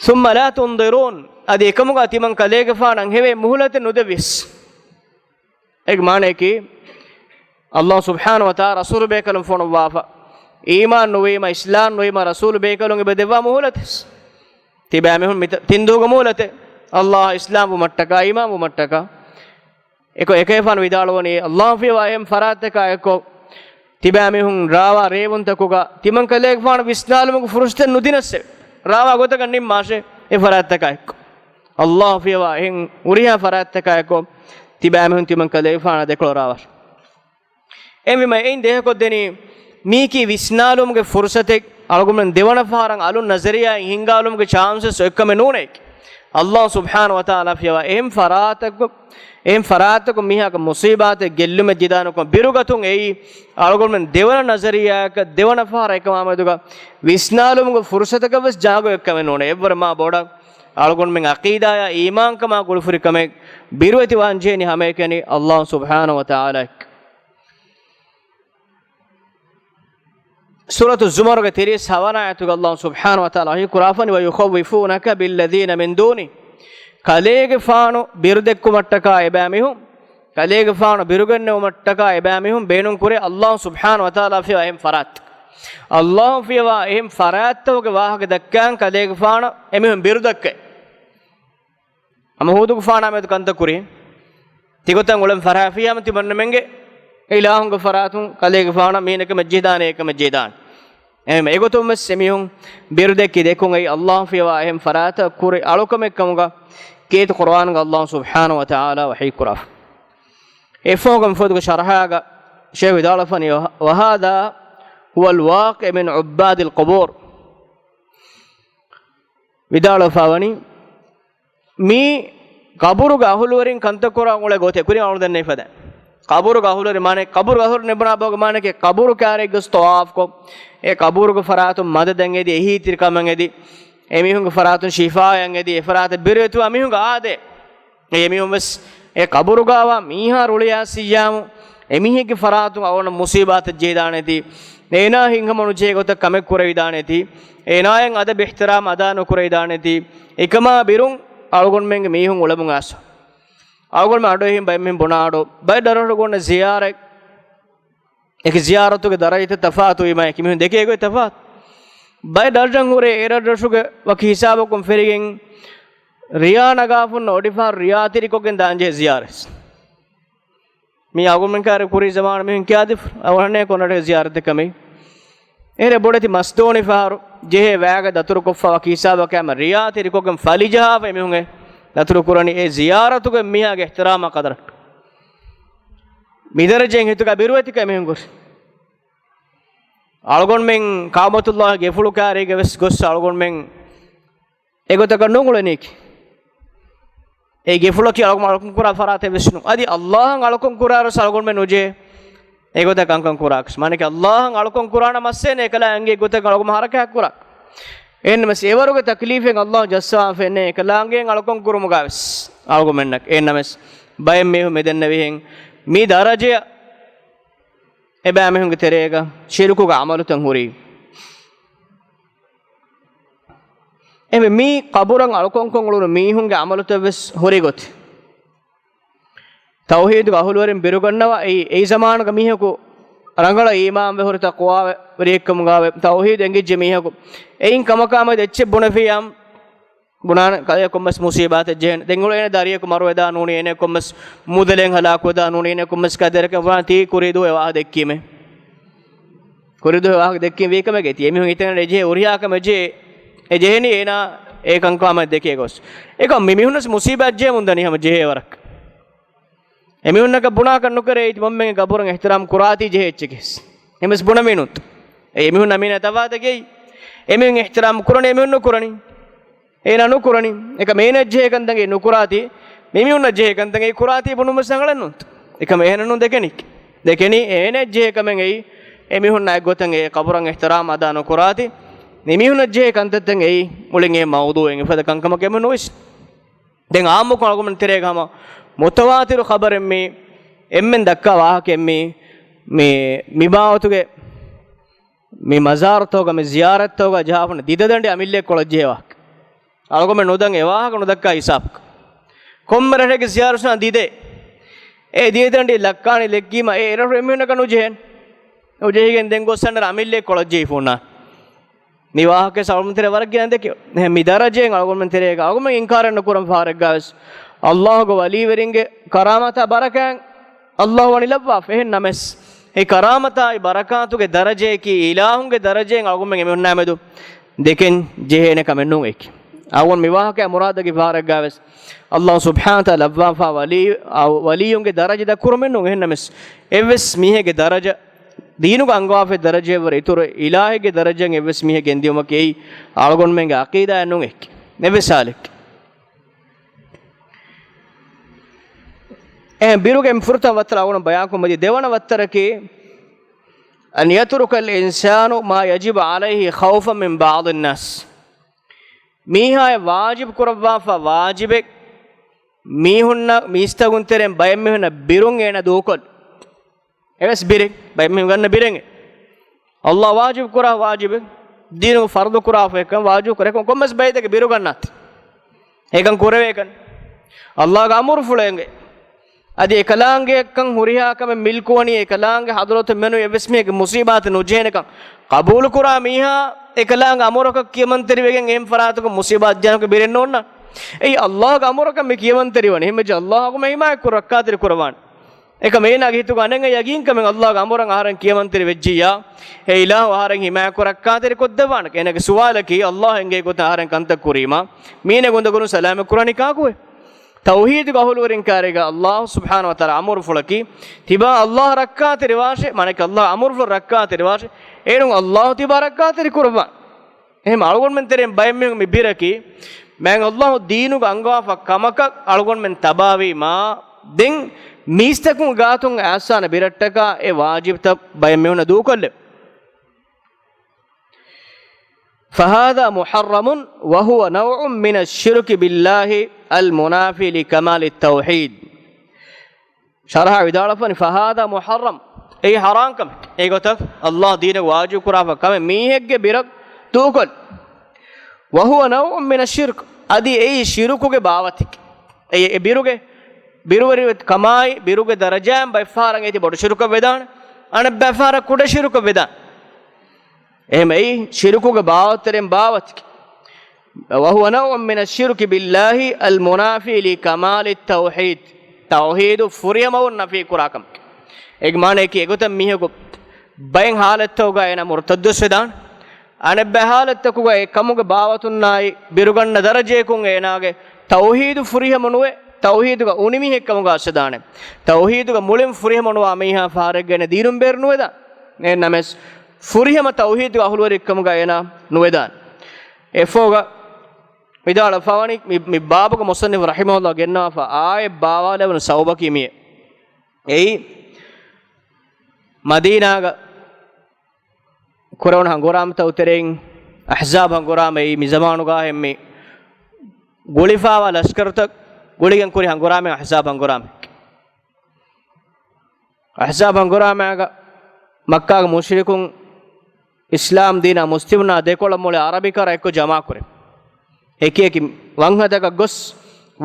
ثُمَّ لَا تُنظِرُونِ، އަދި އެކަމުގަ ތިމަން ކަލޭގެފާނަށް ހެވޭ މުހުލަތެއް ނުދެއްވިޔަސް. އޭގެ މާނަޔަކީ، އައްލާހު ސުބްޙާނަހު ވަތަޢާލާ ރަސޫލު ބޭކަލުން ފޮނުއްވާފަ، އީމާން ނުވީމަ، އިސްލާމް ނުވީމަ، ރަސޫލު ބޭކަލުން އެބަ ދެއްވާ މުހުލަތެއް. ތިބާމީހުން މި ތިންދުވަހުގެ މުހުލަތެއް، އައްލާހަށް އިސްލާމް ވުމަށްޓަކާ، އީމާން ވުމަށްޓަކާ. އެކަ-، އެކަލޭގެފާނު ވިދާޅުވަނީ، އައްލާހު ފިޔަވާ އެހެން ފަރާތްތަކާ އެއްކޮށް، ތިބާމީހުން ރާވާ ރޭވުންތަކުގަ ތިމަން ކަލޭގެފާނު ވިސްނާލުމުގެ ފުރުސަތެއް ނުދިނަސްއެވެ. ރާވާ ގޮތަކަށް ނިންމާށޭ އެ ފަރާތްތަކާ އެއްކޮށް. އައްލާހު ފިޔަވާ އެހެން ހުރިހާ ފަރާތްތަކާ އެއްކޮށް، ތިބާމީހުން ތިމަން ކަލޭގެފާނާ ދެކޮޅަށް ރާވާށި. އެހެންވީމަ އެއިން ދޭހަކޮށްދެނީ، މީކީ ވިސްނާލުމުގެ ފުރުސަތެއް އަޅުގަނޑުމެން ދެވަނަ ފަހަރަށް އަލުން ނަޒަރިއްޔާއެއް ހިންގާލުމުގެ ޗާންސެސް އޮތްކަމެއް ނޫނޭ. އައްލާހު ސުބްޙާނަހު ވަތަޢާލާ ފިޔަވާ އެހެން ފަރާތަކު، އެހެން ފަރާތަކު މީހާގެ މުޞީބާތެއް ގެއްލުމެއް ޖެހިދާނެކަމަށް ބިރުގަތުން އެއީ، އަޅުގަނޑުމެން ދެވަނަ ނަޒަރިއްޔާއަކަށް ދެވަނަ ފަހަރަށް އެކަމާމެދުގަ ވިސްނާލުމުގެ ފުރުސަތަކަށް ވެސް ޖާގަ އޮތްކަމެއް ނޫނޭ. އެއްވަރު މާ ބޮޑަށް އަޅުގަނޑުމެން ޢަޤީދާޔާ އީމާންކަމާ ގުޅިފުރި ކަމެއް ބިރުވެތިވާން ޖެހެނީ ހަމައެކަނި އައްލާހު ސުބްޙާނަހު ވަތަޢާލާ އެއްކަ. ސޫރަތު ޒުމަރުގެ ތިރީސް ހަވަނަ އާޔަތުގަ އައްލާހު ސުބްޙާނަހު ވަތަޢާލާ ވަޙީ ކުރާފަނި، وَيُخَوِّفُونَكَ بِالَّذِينَ مِن دُونِهِ. ކަލޭގެފާނު ބިރުދެއްކުމަށްޓަކާ އެބައިމީހުން، ކަލޭގެފާނު ބިރުގެންނެވުމަށްޓަކާ އެބައިމީހުން ބޭނުންކުރޭ އައްލާހު ސުބްޙާނަހު ވަތަޢާލާ ފިޔަވާ އެހެން ފަރާތް. އައްލާހު ފިޔަވާ އެހެން ފަރާތްތަކުގެ ވާހަކަ ދައްކާން ކަލޭގެފާނަށް އެމީހުން ބިރުދައްކައި. ހަމަ ހޫދުގެފާނާ މެދު ކަންތައް ކުރި. ތިގޮތަށް އުޅެން ފަރާފިޔާމަ ތިމަންނަމެންގެ އިލާހުންގެ ފަރާތުން ކަލޭގެފާނަށް މީނަކަމެއް ޖެހިދާނެ، އެކަމެއް ޖެހިދާނެ. އެހެން އެގޮތުން ވެސް އެމީހުން ބިރުދެއްކި ދެއްކުން އެއީ އައްލާހު ފިޔަވާ އެހެން ފަރާތަށް ކުރި އަޅުކަމެއް ކަމުގަ ކީރިތި ޤުރުއާންގަ އައްލާހު ސުބްޙާނަހު ވަތަޢާލާ ވަޙީ ކުރާފަ. އެފަހުގަ މިފޮދުގެ ޝަރަޙާގަ ޝޭޚް ވިދާޅުވެފަނި، وَهَذَا هُوَ الْوَاقِعُ مِنْ عُبَّادِ الْقُبُورِ. ވިދާޅުވެފަ ވަނީ، މީ ޤަބުރުގެ އަހުލުވެރިން ކަންތައް ކުރާ އުޅޭ ގޮތެއް. ކުރިން އަޅުގަނޑު ދެންނެވި ފަދަ ޤަބުރުގެ އަހުލުވެރިން މާނަ، ޤަބުރުގެ އަހުލުވެރިން އެބުނާ ބަހުގެ މާނައަކީ ޤަބުރު ކާރައަށް ގޮސް ޠަވާފުކޮށް، އެ ޤަބުރުގެ ފަރާތުން މަދަދަށް އެދި، އެހީތެރިކަމަށް އެދި، އެމީހުންގެ ފަރާތުން ޝިފާއަށް އެދި، އެ ފަރާތަށް ބިރުވެތިވާ މީހުންގެ އާދޭ. އެ އެމީހުން ވެސް އެ ޤަބުރުގައިވާ މީހާ ރުޅިއައިސިއްޔާމު، އެމީހެއްގެ ފަރާތުން އަޅުގަނޑަށް މުޞީބާތެއް ޖެހިދާނެތީ، އޭނާ ހިތްހަމަނުޖެހޭ ގޮތަށް ކަމެއް ކުރެވިދާނެތީ، އޭނާއަށް އަދަބު އިޙްތިރާމް އަދާ ނުކުރެވިދާނެތީ، އެކަމާ ބިރުން އަޅުގަނޑުމެންގެ މީހުން އުޅެމުން އައިސް. އަޅުގަނޑުމެން އަޑުއެހިން ބައެއްމެން ބުނާ އަޑު، ބައެއް ރަށްރަށުގަ އޮންނަ ޒިޔާރަތް، އެކި ޒިޔާރަތުގެ ދަރަޖަތައް ތަފާތުވީމަ، އެކި މީހުން ދެކޭ ގޮތް ތަފާތު. ބައެއް ރަށްރަށް ހުރޭ އެ ރަށްރަށުގެ ވަކި ހިސާބަކުން ފެށިގެން ރިޔާ ނަގާފަ އޮންނަ އޮޑިފަހަރު ރިޔާ ތިރިކޮށްގެން ދާންޖެހޭ ޒިޔާރަތް. މީ އަޅުގަނޑުމެން ކާރި ކުރީ ޒަމާނު މީހުން ކިޔާދިފަ، އަވަހަންނޭ ކޮންނަ ރަށެއް ޒިޔާރަތެއް ކަމެއް. އެހެރެ ބޮޑެތި މަސްދޯނި ފަހަރު ޖެހޭ ވައިގަ ދަތުރުކޮށްފަ ވަކި ހިސާބަކަށް ހަމަ ރިޔާ ތިރިކޮށްގެން ފަލިޖަހާފަ އެމީހުން އެ ދަތުރު ކުރަނީ އެ ޒިޔާރަތުގެ މީހާގެ އިޙްތިރާމާ ޤަދަރަށް. މިދަރަޖައިން ހިތުގަ ބިރުވެތިކަން އެމީހުން ކުރި. އަޅުގަނޑުމެން ކަޢުބަތުﷲ ގެފުޅު ކާރީގަ ވެސް ގޮސް އަޅުގަނޑުމެން އެގޮތަކަށް ނޫން އުޅެނީކީ. އެ ގެފުޅަކީ އަޅުގަނޑު އަޅުކަން ކުރާ ފަރާތެއް ވެސް ނޫން. އަދި ﷲ އަށް އަޅުކަން ކުރާއިރު ވެސް އަޅުގަނޑުމެން ނުޖެހޭ އެގޮތަށް ކަންކަން ކުރާކަށް. މާނައަކީ ﷲ އަށް އަޅުކަން ކުރާނަ މައްސަލައެއް ނެތް އެކަލާނގެ ގޮތަށް އަޅުގަނޑު ހަރަކާތް ކުރާ. އެހެންނަމަވެސް އެވަރުގެ ތަކްލީފެއް ﷲ ޖައްސަވާފައެއް ނެތް އެކަލާނގެ އަޅުކަން ކުރުމުގަ ވެސް އަޅުގަނޑުމެންނަށް. އެހެންނަމަވެސް ބައެއް މީހުން މިދެންނެވިހެން މި ދަރަޖަޔަށް އެބައިމީހުންގެ ތެރޭގަ ޝިރުކުގެ ޢަމަލުތައް ހުރީ. އެހެންވެ، މި ޤަބުރަށް އަޅުކަންކޮށް އުޅުނު މީހުންގެ ޢަމަލުތައް ވެސް ހުރި ގޮތެއް. ތައުޙީދުގެ އަހުލުވެރިން ބިރުގަންނަވާ، އެއީ، އެއީ ޒަމާނުގަ މީހަކު ރަނގަޅަށް އީމާންވެ ހުރި ތަޤްވާވެރިއެއްކަމުގަވެ، ތައުޙީދު އެނގިއްޖެ މީހަކު. އެއިން ކަމަކާމެދު އެއްޗެއް ބުނެފިއްޔާ، ބުނާނެ ކަލޭ ކޮންމެސް މުޞީބާތެއް ޖެހޭނެ. ދެން އުޅޭނެ ދަރިޔަކު މަރުވެދާން ނޫނީ، އޭނަ ކޮންމެސް މުދަލެއް ހަލާކުވެދާން ނޫނީ، އޭނަ ކޮންމެސް ކަދަރެކެ ބުނާނެ ތީ ކުރީ ދުވަހެއް ވާހަކަ ދެއްކީމޭ. ކުރިދުވެ ވާހަކަ ދެއްކީ ވީކަމެއްގެ ތި އެމީހުން ހިތަށް އެ ޖެހޭ ހުރިހާ ކަމެއް ޖެހޭ، އެ ޖެހެނީ އޭނާ އެ ކަންކަމާ ދެކޭ ގޮސް. އެކަމް މި މީހުންނަސް މުޞީބާތް ޖެހެމުން ދަނީ ހަމަ ޖެހޭ ވަރަކަށް. އެމީހުންނަކަށް ބުނާކަށް ނުކެރޭ ތި މަންމަގެ ގަބުރަށް އިޙްތިރާމް ކުރާތީ ޖެހޭ އެއްޗެކޭސް. އެމީހުން ބުނަމީނުންތު. އެ އެމީހުން ނަމީނަ ތަފާތަކީ. އެމީހުން އިޙްތިރާމް ކުރަނީ އެމީހުން ނުކުރަނީ. އޭނާ ނުކުރަނީ. އެކަމް އޭނަ ޖެހޭ ކަންތަނގެ ނުކުރާތީ، މިމީހުންނަށް ޖެހޭ ކަންތަނގެ ކުރާތީ ބުނުމަސް ރަނގަޅެއްނުންތު. އެކަމް އޭނަ ނޫން ދެކެނީ. ދެކެނީ އޭނަ ޖެހޭ ކަމެއް އެއީ، އެމީހުންނާ އެއްގޮތަށް އެ ޤަބުރަށް އިޙްތިރާމް އަދާ ނުކުރާތީ، މިމީހުންނަށް ޖެހޭ ކަންތައްތައް އެއީ، މުޅިން އެ މައުޟޫޢެއް އެފަދަ ކަންކަމަކަށް އެމީހުން ނުވިސްނޭ. ދެން ޢާއްމުކޮށް އަޅުގަނޑު ތެރޭގަ ހަމަ މުތަވާތިރު ޚަބަރެއް މީ، އެންމެން ދައްކާ ވާހަކައެއް މީ، މި، މި ބާވަތުގެ މި މަޒާރުތަކުގަ، މި ޒިޔާރަތްތަކުގަ ޖަހާފަން ދިދަދަނޑި އަމިއްލައަށް ކޮޅަށް ޖެހޭ ވާހަކަ. އަޅުގަނޑުމެން ނުދަން އެ ވާހަކަ ނުދައްކާ ހިސާބަކަށް. ކޮންމެ ރަށެއްގެ ޒިޔާރަތު ދިދޭ. އެ ދިދަދަނޑި ލައްކާނީ ލެއްގީމަ އެ އެރަށު އެމީހުންނަކަށް ނުޖެހޭނެ. ނުޖެހިގެން ދެން ގޮސް އަންނަ އަމިއްލައަށް ކޮޅަށް ޖެހިފަ ހުންނާނެ. މި ވާހަކަ ސަޅުމުތެރެ ވަރަށް ގިނަ ދެކެ. އެހެން މި ދަރަޖައިން އަޅުގަނޑުމެން ތެރޭގަ އަޅުގަނޑުމެން އިންކާރެއް ނުކުރަން ފަހަރެއްގަ ވެސް ﷲގެ ވަލީވެރިންގެ ކަރާމަތާ ބަރަކާތް ﷲ ވަނީ ލައްވާފަ. އެހެން ނަމަވެސް، އެ ކަރާމަތާއި ބަރަކާތުގެ ދަރަޖަޔަކީ އިލާހުންގެ ދަރަޖައިން އަޅުގަނޑުމެން އެމީހުންނާ މެދު ދެކެން ޖެހޭނެ ކަމެއް ނޫން އެކި. އަޅުގަނޑު މި ވާހަކައާ މުރާދަކީ ފަހަރެއްގަ ވެސް ﷲ ސުބްޙާނަހޫ ވަތަޢާލާ ލައްވާފާ ވަލީ، އަ، ވަލީއުންގެ ދަރަޖަ ދަށްކުރުމެއް ނޫން. އެހެން ނަމަވެސް، އެއްވެސް މީހެއްގެ ދަރަޖަ ދީނުގަ އަންގަވާފައި ދަރަޖައެއްވުރެ އިތުރު އިލާހެއްގެ ދަރަޖައަށް އެއްވެސް މީހެއް ގެންދިއުމަކީ އަޅުގަނޑުމެންގެ ޢަޤީދާއެއް ނޫން އެއް، އެއްވެސް ޙާލެއް. އެ ބިރުގެ ފުރަތަމަ ވައްތަރަށް އަޅުގަނޑު ބަޔާންކޮށް މިދިޔަ ދެވަނަ ވައްތަރަކީ، أن يترك الإنسان ما يجب عليه خوفا من بعض الناس. މީހާޔަށް ވާޖިބު ކުރައްވާފަ ވާޖިބެއް މީހުންނަށް، މީސްތަކުން ތެރެއިން ބައެއް މީހުންނަށް ބިރުން އޭނަ ދޫކޮށް. އެވެސް ބިރެއް، ބައެއް މީހުން ގަންނަ ބިރެއް. ﷲ ވާޖިބު ކުރާ ވާޖިބެއް، ދީނު ފަރުޟު ކުރާފަ އެކަން ވާޖިބު ކުރާ އެކަން ކޮންމެސް ބައެއް ދެކެ ބިރު ގަންނާތި. އެކަން ކުރެވޭކަން. ﷲގެ އަމުރުފުޅެއް އެނގޭ. އަދި އެކަލާނގެއަށްކަން ހުރިހާ ކަމެއް މިލްކުވަނީ އެކަލާނގެ ޙަޟްރަތު މެނު އެއްވެސް މީހެއްގެ މުޞީބާތެއް ނުޖެހޭނެކަން ޤަބޫލުކުރާ މީހާ އެކަލާނގެ އަމުރަކަށް ކިޔަމަންތެރިވެގެން އެހެން ފަރާތަކުން މުޞީބާތް ޖެހޭނެކަން ބިރެއް ނޯންނާނެ. އެއީ ﷲގެ އަމުރަކަށް މި ކިޔަމަންތެރިވަނީ. އެހެންވެއްޖެ ﷲ އަޅުގަނޑުމެން ޙިމާޔަތްކުރު ރައްކާތެރި ކުރައްވާނެ. އެކަމް އޭނާގެ ހިތުގަ އަނެއް ޔަގީންކަމެއް ﷲގެ އަމުރަށް އަހަރެން ކިޔަމަންތެރި ވެއްޖިއްޔާ، އެ އިލާހު އަހަރެން ޙިމާޔަތްކުރައްކާތެރި ކޮށްދެއްވާނެ. އޭނާގެ ސުވާލަކީ ﷲ އެނގޭ ގޮތަށް އަހަރެން ކަންތައް ކުރީމާ، މީނަ ގުނދަގުނު ސަލާމަތް ކުރަނީ ކާކުވެ؟ ތައުޙީދުގެ އަހުލުވެރިން ކާރީގަ ﷲ ސުބްޙާނަހޫ ވަތަޢާލާ އަމުރުފުޅަކީ، ތިބާ ﷲ ރައްކާތެރިވާށޭ، މާނައަކީ ﷲ އަމުރުފުޅަށް ރައްކާތެރިވާށޭ، އޭރުން ﷲ ތިބާ ރައްކާތެރި ކުރައްވާނެ. އެހެން އަޅުގަނޑުމެން ތެރެއިން ބައެއް މީހުން މި ބިރަކީ، މާތް ﷲ ދީނުގަ އަންގަވާފަ ކަމަކަށް އަޅުގަނޑުމެން ތަބާވީމާ، ދެން މީސްތަކުން ގާތުން އައިސާނެ ބިރަށްޓަކާ އެ ވާޖިބްތައް ބައެއް މީހުންނަށް ދޫކޮށްލެވުން. فهذا محرم وهو نوع من الشرك بالله المنافي لكمال التوحيد. ޝަރަޙަށް ވިދާޅުވަނީ، فهذا محرم، އެއީ ޙަރާމް ކަމެއް. އެގޮތަށް ﷲ ދީނަށް ވާޖިބު ކުރާފަ ކަމެއް މީހެއްގެ ބިރަށް ދޫކޮށް. وهو نوع من الشرك، އަދި އެއީ ޝިރުކުގެ ބާވަތެއް. އެ، އެ ބިރުގެ، ބިރުވެރި ކަމާއި، ބިރުގެ ދަރަޖާއިން ބައެއްފަހަރަށް އޭތި ބޮޑު ޝިރުކަށް ވެދާނެ، އަނެއްބައިފަހަރަށް ކުޑަ ޝިރުކަށް ވެދާނެ. އެހެން އެއީ ޝިރުކުގެ ބާވަތްތެރިން ބާވަތެކެ. وهو نوع من الشرك بالله المنافي لكمال التوحيد. ތައުޙީދު ފުރިހަމަވުން ނަފީ ކުރާ ކަމެކެ. އޭގެ މާނައަކީ އެގޮތަށް މީހަކު ބައެއް ހާލަތްތަކުގަ އޭނާ މުރުތައްދުވެސް ވެދާނެ. އަނެއްބައި ހާލަތްތަކުގަ އެ ކަމުގެ ބާވަތުންނާއި ބިރުގަންނަ ދަރަޖަޔަކުން އޭނާގެ ތައުހީދު ފުރިހަމަ ނުވެ، ތައުހީދުގަ އުނި މީހެއް ކަމުގަ އައްސަދާނެ. ތައުހީދުގަ މުޅިން ފުރިހަމަ ނުވާ މީހާ ފަހަރެއްގައި ދީނުން ބޭރު ނުވެދާނެ. އެހެންނަމަވެސް، ފުރިހަމަ ތައުހީދުގެ އަހުލުވެރިއެއް ކަމުގަ އޭނާ ނުވެދާނެ. އެއަށްފަހުގަ ވިދާޅުވެފަވަނީ މި، މި ބާބުގެ މުޞައްނިފު ރަޙިމަހުﷲ ގެންނަވާފަ އާޔަތް ބާވާލެވުނު ސަބަބަކީ މިއޭ. އެއީ، މަދީނާގަ ކުރެވުނު ހަނގުރާމަތައް ތެރެއިން، އަޙްޒާބް ހަނގުރާމައީ މި ޒަމާނުގަ އެންމެ ގުޅިފަވާ ލަޝްކަރުތައް ގުޅިގެން ކުރި ހަނގުރާމަ އަޙްޒާބް ހަނގުރާމަ. އަޙްޒާބް ހަނގުރާމައިގަ މައްކާގެ މުޝްރިކުން އިސްލާމް ދީނާ މުސްލިމުންނާ ދެކޮޅަށް މުޅި އަރަބިކަރަ އެއްކޮށް ޖަމާކުރި. އެކި އެކި ވަންހަތަކަށް ގޮސް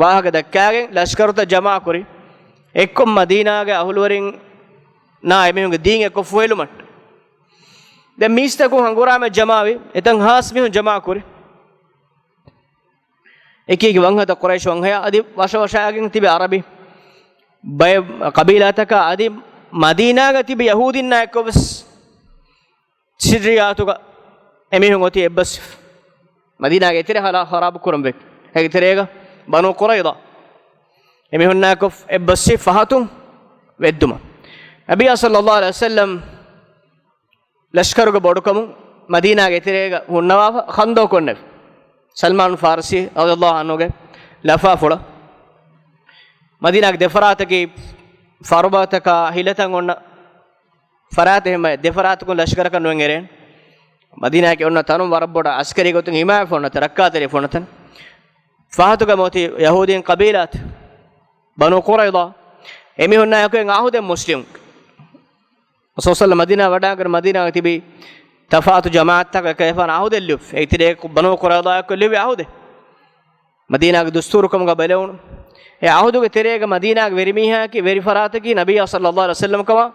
ވާހަކަ ދައްކާގެން ލަޝްކަރުތައް ޖަމާކުރި. އެއްކޮށް މަދީނާގެ އަހުލުވެރިންނާ އެމީހުންގެ ދީން އެއްކޮށް ފުހެލުމަށް. ދެން މީސްތަކުން ހަނގުރާމަ ޖަމާވި. އެތަން ހާސް މީހުން ޖަމާކުރި. އެކި އެކި ވަންހަތަށް ޤުރައިޝް ވަންހަޔާ އަދި ވަށަވަށައިގެން ތިބި އަރަބި ބައެއް ޤަބީލާތަކާ އަދި މަދީނާގަ ތިބި ޔަހޫދީންނާ އެއްކޮށް ވެސް ސިއްރިއްޔާތުގަ އެމީހުން އޮތީ އެއްބަސްވެފަ. މަދީނާގެ އެތެރެ ހަރާ، ހަރާބު ކުރަން ވެ. އޭގެ ތެރޭގަ ބަނޫ ޤުރައިޟާ އެމީހުންނާ އެއްކޮށް އެއްބަސްވި ފަހަތުން ވެއްދުމަށް. ނަބިއްޔާ ޞައްލައްލާހު ޢަލައިހި ވަސައްލަމް ލަޝްކަރުގެ ބޮޑުކަމުން މަދީނާގެ އެތެރޭގަ ހުންނަވާފަ ޚަންދަޤު ކޮންނެވި. ސަލްމާން ފާރިސީ ރަޟިޔައްލާހު ޢަންހުގެ ލަފާފުޅަށް މަދީނާގެ ދެފަރާތަކީ ފަރުބަތަކާ ހިލަތައް އޮންނަ ފަރާތެއް ހަމަ ދެފަރާތަކުން ލަޝްކަރަކަށް ނުވެން އެރޭނެ. މަދީނާގެ އޮންނަ ތަނުން ވަރަށް ބޮޑަށް އަސްކަރީ ގޮތުން ހިމާޔަތް ފޮންނަ ތަން، ރައްކާތެރި ފޮންނަ ތަން. ފަހަތުގަ މިއޮތީ ޔަހޫދީން ޤަބީލާތައް، ބަނޫ ޤުރައިޟާ. އެމީހުންނާއެކު އެނގޭ ޢަހުދެއް މުސްލިމުން. ރަސޫލު މަދީނާ ވަޑައިގެން މަދީނާގަ ތިބި ތަފާތު ޖަމާޢަތްތަކަކަށް ކަލޭފާނު ޢަހުދެއް ލިޔުއްވި. އެއްތެރެއަކު ބަނޫ ޤުރައިޟާއެކު ލިޔުއްވި ޢަހުދެއް. މަދީނާގެ ދުސްތޫރު ކަމުގަ ބެލެވުނު. އެ ޢަހުދުގެ ތެރޭގަ މަދީނާގެ ވެރިމީހާއަކީ، ވެރި ފަރާތަކީ ނަބިއްޔާ ޞައްލައްލާހު ޢަލައިހި ވަސައްލަމަ ކަމަށް،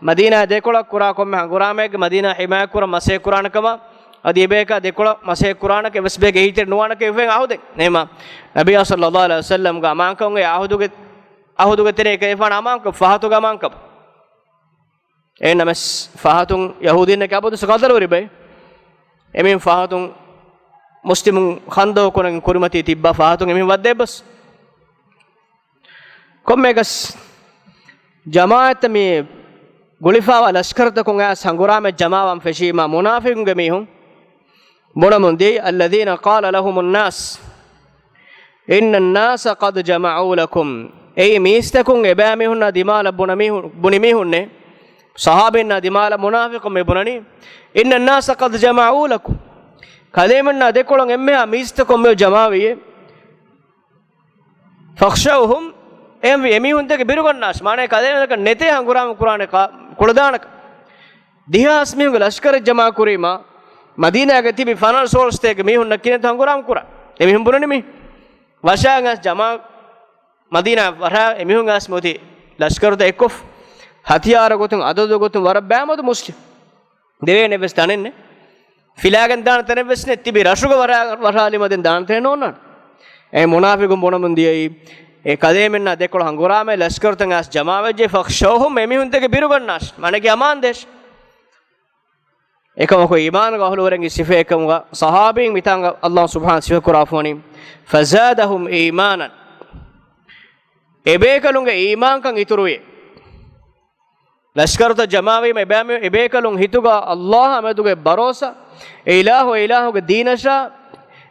މަދީނާ ދެކޮޅަށް ކުރާ ކޮންމެ ހަނގުރާމައެއްގެ މަދީނާ ޙިމާޔަތް ކުރަން މަސައްކަތް ކުރާނެ ކަމަށް، އަދި އެބޭކާ ދެކޮޅަށް މަސައްކަތް ކުރާނެކަން އެއްވެސް ބޭހިތެރި ނުވާނެކަން އެފެން ޢަހުދެއް. ނޭމާ ނަބިއްޔާ ޞައްލައްލާހު ޢަލައިހި ވަސައްލަމްގެ އަމާންކަމުގެ ޢަހުދުގެ، ޢަހުދުގެ ތެރޭ ކަލޭފާނު އަމާންކަން ފަހަތުގެ އަމާންކަން. އެހެންނަމަވެސް ފަހަތުން ޔަހޫދީންނަކީ އަބަދުވެސް ޤަދަރުވެރި ބައެއް. އެމީހުން ފަހަތުން މުސްލިމުން ޚަންދަޤު ކުރަން ކުރިމަތީ ތިއްބާ ފަހަތުން އެމީހުން ވައްދަ އެއްބަސް. ކޮންމެއަކަސް ޖަމާޢަތްތައް މި ގުޅިފަވާ ލަޝްކަރުތަކުން އައިސް ހަނގުރާމަ ޖަމާވާން ފެށީމާ މުނާފިޤުންގެ މީހުން ބުނަމުން ދިޔައީ، الذين قال لهم الناس إن الناس قد جمعوا لكم. އެއީ މީސްތަކުން އެބައިމީހުންނާ ދިމާލަށް ބުނަ މީހު-، ބުނި މީހުންނޭ. ޞަޙާބީންނާ ދިމާލަށް މުނާފިޤުން މި ބުނަނީ، إن الناس قد جمعوا لكم. ކަލޭމެންނާ ދެކޮޅަށް އެންމެހާ މީސްތަކުން މި ޖަމާވިއޭ. فاخشوهم، އެހެންވީ އެމީހުން ދެކެ ބިރުގަންނާށި. މާނައީ ކަލޭމެނަކަށް ނެތޭ ހަނގުރާމަ ކުރާނެ ކާ-، ކުޅަދާނަކަށް. ދިހަ ހާސް މީހުންގެ ލަޝްކަރެއް ޖަމާ ކުރީމާ، މަދީނާގަ ތިބި ފަނަރަ ސޯޅަ ސަތޭކަ މީހުންނަށް ކިހިނެއްތަ ހަނގުރާމަ ކުރާ؟ އެމީހުން ބުނަނީ މި ވަށާގަސް ޖަމާ، މަދީނާ ވަށާ އެމީހުން ގަސް މިއޮތީ ލަޝްކަރުތައް އެއްކޮށް، ހަތިޔާރު ގޮތުން، އަދަދު ގޮތުން ވަރަށް ބައިމަދު މުސްލިމް. ދެވޭނެ ވެސް ތަނެއް ނެތް. ފިލާގެން ދާނެ ތަނެއް ވެސް ނެތް. ތިބި ރަށުގަ ވަށާ-، ވަށާލީމަ ދެން ދާނެ ތަނެއް ނޯންނާނެ. އެ މުނާފިޤުން ބުނަމުން ދިޔައީ، އެ ކަލޭމެންނާ ދެކޮޅަށް ހަނގުރާމައި ލަޝްކަރުތައް އައިސް ޖަމާވެއްޖެ، فاخشوهم، އެމީހުން ދެކެ ބިރުގަންނާށި. މާނައީ އަމާން ދޭށި. އެކަމަކު އީމާނުގެ އަހުލުވެރިންގެ ސިފައެއް ކަމުގަ ޞަޙާބީން މިތާނގަ ﷲ ސުބްޙާނަހޫ ވަތަޢާލާ ސިފަ ކުރާފަވަނީ، فزادهم إيمانا. އެބޭކަލުންގެ އީމާންކަން އިތުރުވި. ލަޝްކަރުތައް ޖަމާވީމަ އެބައިމީ-، އެބޭކަލުން ހިތުގަ ﷲ އާ މެދުގެ ބަރޯސާ، އެ އިލާހު، އެ އިލާހުގެ ދީނަށާ،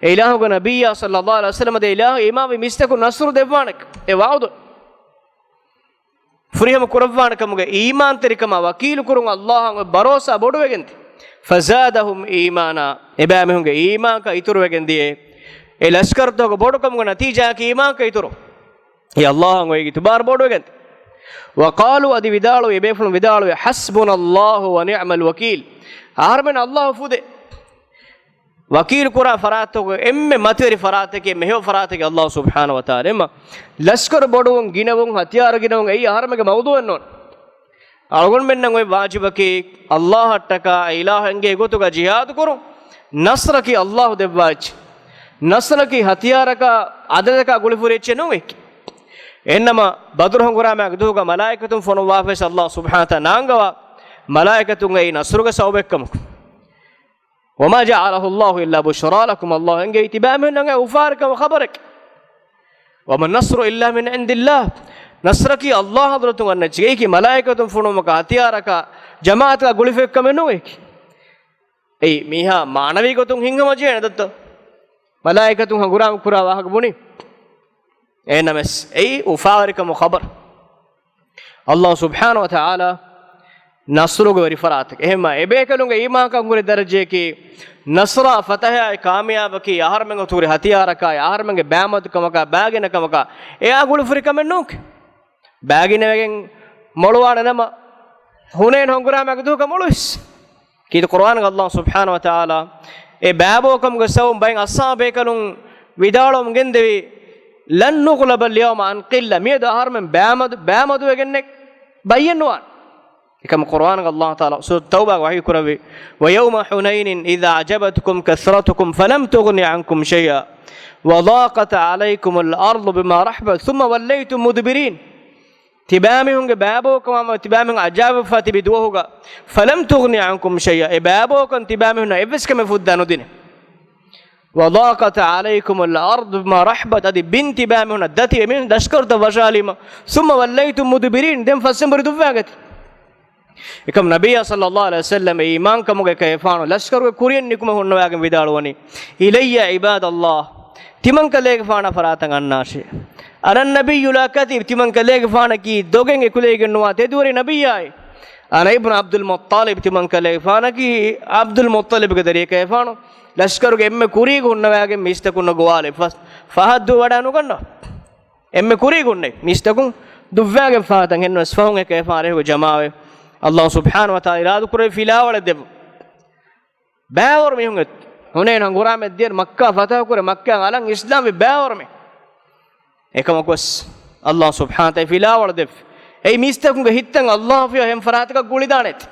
އެ އިލާހުގެ ނަބިއްޔާ ޞައްލައްލާހު ޢަލައިހި ވަސައްލަމަ ދޭ އިލާހު އީމާންވި މީސްތަކުން ނަޞްރު ދެއްވާނެ އެ ވަޢުދު. ފުރިހަމަ ކުރައްވާނެ ކަމުގެ އީމާންތެރިކަމާ ވަކީލުކުރުން ﷲ އަށް ބަރޯސާ ބޮޑުވެގެންދިޔަ. فزادهم إيمانا، އެބައިމީހުންގެ އީމާންކަން އިތުރުވެގެންދިޔަ. އެ ލަޝްކަރުތަކުގެ ބޮޑުކަމުގެ ނަތީޖާއަކީ އީމާންކަން އިތުރު. އެ ﷲ އަށް އޮތް އިތުބާރު ބޮޑުވެގެން. وقالوا، އަދި ވިދާޅުވި، އެބޭފުޅުން ވިދާޅުވި، حسبنا الله ونعم الوكيل. އަހަރުމެން ﷲ ފުދޭ. ވަކީލު ކުރާ ފަރާތަކު އެންމެ މަތިވެރި ފަރާތަކީ، އެންމެ ހެޔޮ ފަރާތަކީ ﷲ ސުބްޙާނަހޫ ވަތަޢާލާ. އެމަ ލަޝްކަރު ބޮޑުވުން، ގިނަވުން، ހަތިޔާރު ގިނަވުން އެއީ އަހަރުމެންގެ މައުޟޫޢެއް ނޫން. އަޅުގަނޑުމެންނަށް އޮތް ވާޖިބަކީ، ﷲ އަށްޓަކާ އެ އިލާހު އެންގޭ ގޮތުގަ ޖިހާދު ކުރުން، ނަޞްރަކީ ﷲ ދެއްވާ އެއްޗެއް. ނަޞްރަކީ ހަތިޔާރަކާ، އަދަދަކާ ގުޅިފުރި އެއްޗެއް ނޫން އެކި. އެހެންނަމަ ބަދުރު ހަނގުރާމައިގެ ދުވަހުގަ މަލާއިކަތުން ފޮނުއްވާފަވެސް ﷲ ސުބްޙާނަހޫ ވަތަޢާލާ ނާންގަވާ، މަލާއިކަތުން އެއީ ނަޞްރުގެ ސަބަބެއްކަމަކު. وما جعله الله إلا بشرى لكم، ﷲ އެނގޭ ތިބާމީހުންނަށް އެ އުފާވެރިކަމުގެ ޚަބަރެއް. وما النصر إلا من عند الله. ނަޞްރަކީ ﷲ ޙަޟްރަތުން އަންނަ އެއްޗެއް. އެއީކީ މަލާއިކަތުން ފޮނުވުމަކާ، ހަތިޔާރަކާ، ޖަމާޢަތަކާ ގުޅިފައިވެއްކަމެއް ނޫން އެއީކީ. އެއީ މީހާ މާނަވީ ގޮތުން ހިތްހަމަ ޖެހޭނެ ދައްތަ؟ މަލާއިކަތުން ހަނގުރާމަ ކުރާ ވާހަކަ ބުނީ. އެހެންނަމަވެސް އެއީ އުފާވެރިކަމުގެ ޚަބަރު. ﷲ ސުބްޙާނަހޫ ވަތަޢާލާ ނަޞްރުގެ ވެރިފަރާތެއް. އެހެންމާ އެބޭކަލުންގެ އީމާންކަން ހުރި ދަރަޖައަކީ، ނަޞްރާ ފަތަޙައާއި ކާމިޔާބަކީ އަހަރުމެން އޮތު ހުރި ހަތިޔާރަކާއި އަހަރުމެންގެ ބައިމަދުކަމަކާ ބައިގިނަކަމަކާ އެއާ ގުޅިފުރި ކަމެއް ނޫން. ބައިގިނަވެގެން މޮޅުވާނެ ނަމަ، ހުނައިން ހަނގުރާމައިގެ ދުވަހަކަށް މޮޅުވީސް. ކީރިތި ޤުރުއާނުގަ ﷲ ސުބްޙާނަހޫ ވަތަޢާލާ އެ ބައިބައިވެރިކަމުގެ ސަބަބުން ބައެއް އަޞްޙާބު ބޭކަލުން ވިދާޅުވަމުން ގެންދެވީ، لن نغلب اليوم عن قلة، މިއަދު އަހަރުމެން ބައިމަދު، ބައިމަދުވެގެންނެއް ބައްޔެއް ނުވާނެ. އެކަމަކު ޤުރުއާނުގަ ﷲ ތަޢާލާ ސޫރަތު ތައުބާގަ ވަޙީ ކުރެއްވި، ويوم حنين إذ أعجبتكم كثرتكم فلم تغن عنكم شيئا وضاقت عليكم الأرض بما رحبت ثم وليتم مدبرين. ތިބާމީހުންގެ ބައިބައިވެރިކަމާ ތިބާމީހުން އަޖައިބުވެފާ ތިބި ދުވަހުގަ، فلم تغن عنكم شيئا، އެ ބައިބައިވެރިކަން ތިބާމީހުންނަށް އެއްވެސް ކަމެއް ފުއްދާ ނުދިނެ. وضاقت عليكم الأرض بما رحبت، އަދި ބިން ތިބާމީހުންނަށް ދަތިވެ، މީހުން ލަޝްކަރުތައް ވަށާލީމަ، ثم وليتم مدبرين، ދެން ފަސްއެނބުރި ދުއްވާގަތީ. އެކަމް ނަބިއްޔާ ޞައްލައްލާހު ޢަލައިހި ވަސައްލަމް އެ އީމާންކަމުގެ ކައިފާނު ލަޝްކަރުގެ ކުރިއަށް ނިކުމެ ހުންނަވާގެން ވިދާޅުވަނީ، إلي عباد الله، ތިމަންކަލޭގެފާނާ ފަރާތަށް އަންނާށޭ. أنا النبي لا كذب، ތިމަންކަލޭގެފާނަކީ ދޮގެއް އެކުލެވިގެން ނުވާ ތެދުވެރި ނަބިއްޔާއޭ. أنا ابن عبد المطلب، ތިމަންކަލޭގެފާނަކީ ޢަބްދުލް މުއްޠަލިބުގެ ދަރިއެއް ކައިފާނު. ލަޝްކަރުގެ އެންމެ ކުރީގަ ހުންނަވާގެން މީސްތަކުންނަށް ގޮވާލި ފަ-، ފަހަށް ދުވަވަޑާ ނުގަންނަ. އެންމެ ކުރީގަ ހުންނެވި މީސްތަކުން ދުއްވާގެން ފަހަތަށް ހެންނަސް ފަހުން އެ ކައިފާނު ރޭހުގަ ޖަމާވެ، ﷲ ސުބްޙާނަހޫ ވަތަޢާލާ އިރާދަކުރެއްވި ފިލާވަޅެއް ދެއްވުން. ބައިވަރު މީހުން އެ ހުނައިން ހަނގުރާމަ ދިޔައިރު މައްކާ ފަތަޙު ކުރެ، މައްކާއިން އަލަށް އިސްލާމްވި ބައިވަރު މީހުން. އެކަމަކުވެސް ﷲ ސުބްޙާނަހޫ ވަތަޢާލާ ފިލާވަޅު ދެއްވި. އެއީ މީސްތަކުންގެ ހިތްތައް ﷲ ފިޔަ ހެން ފަރާތަކަށް ގުޅިދާނެތި.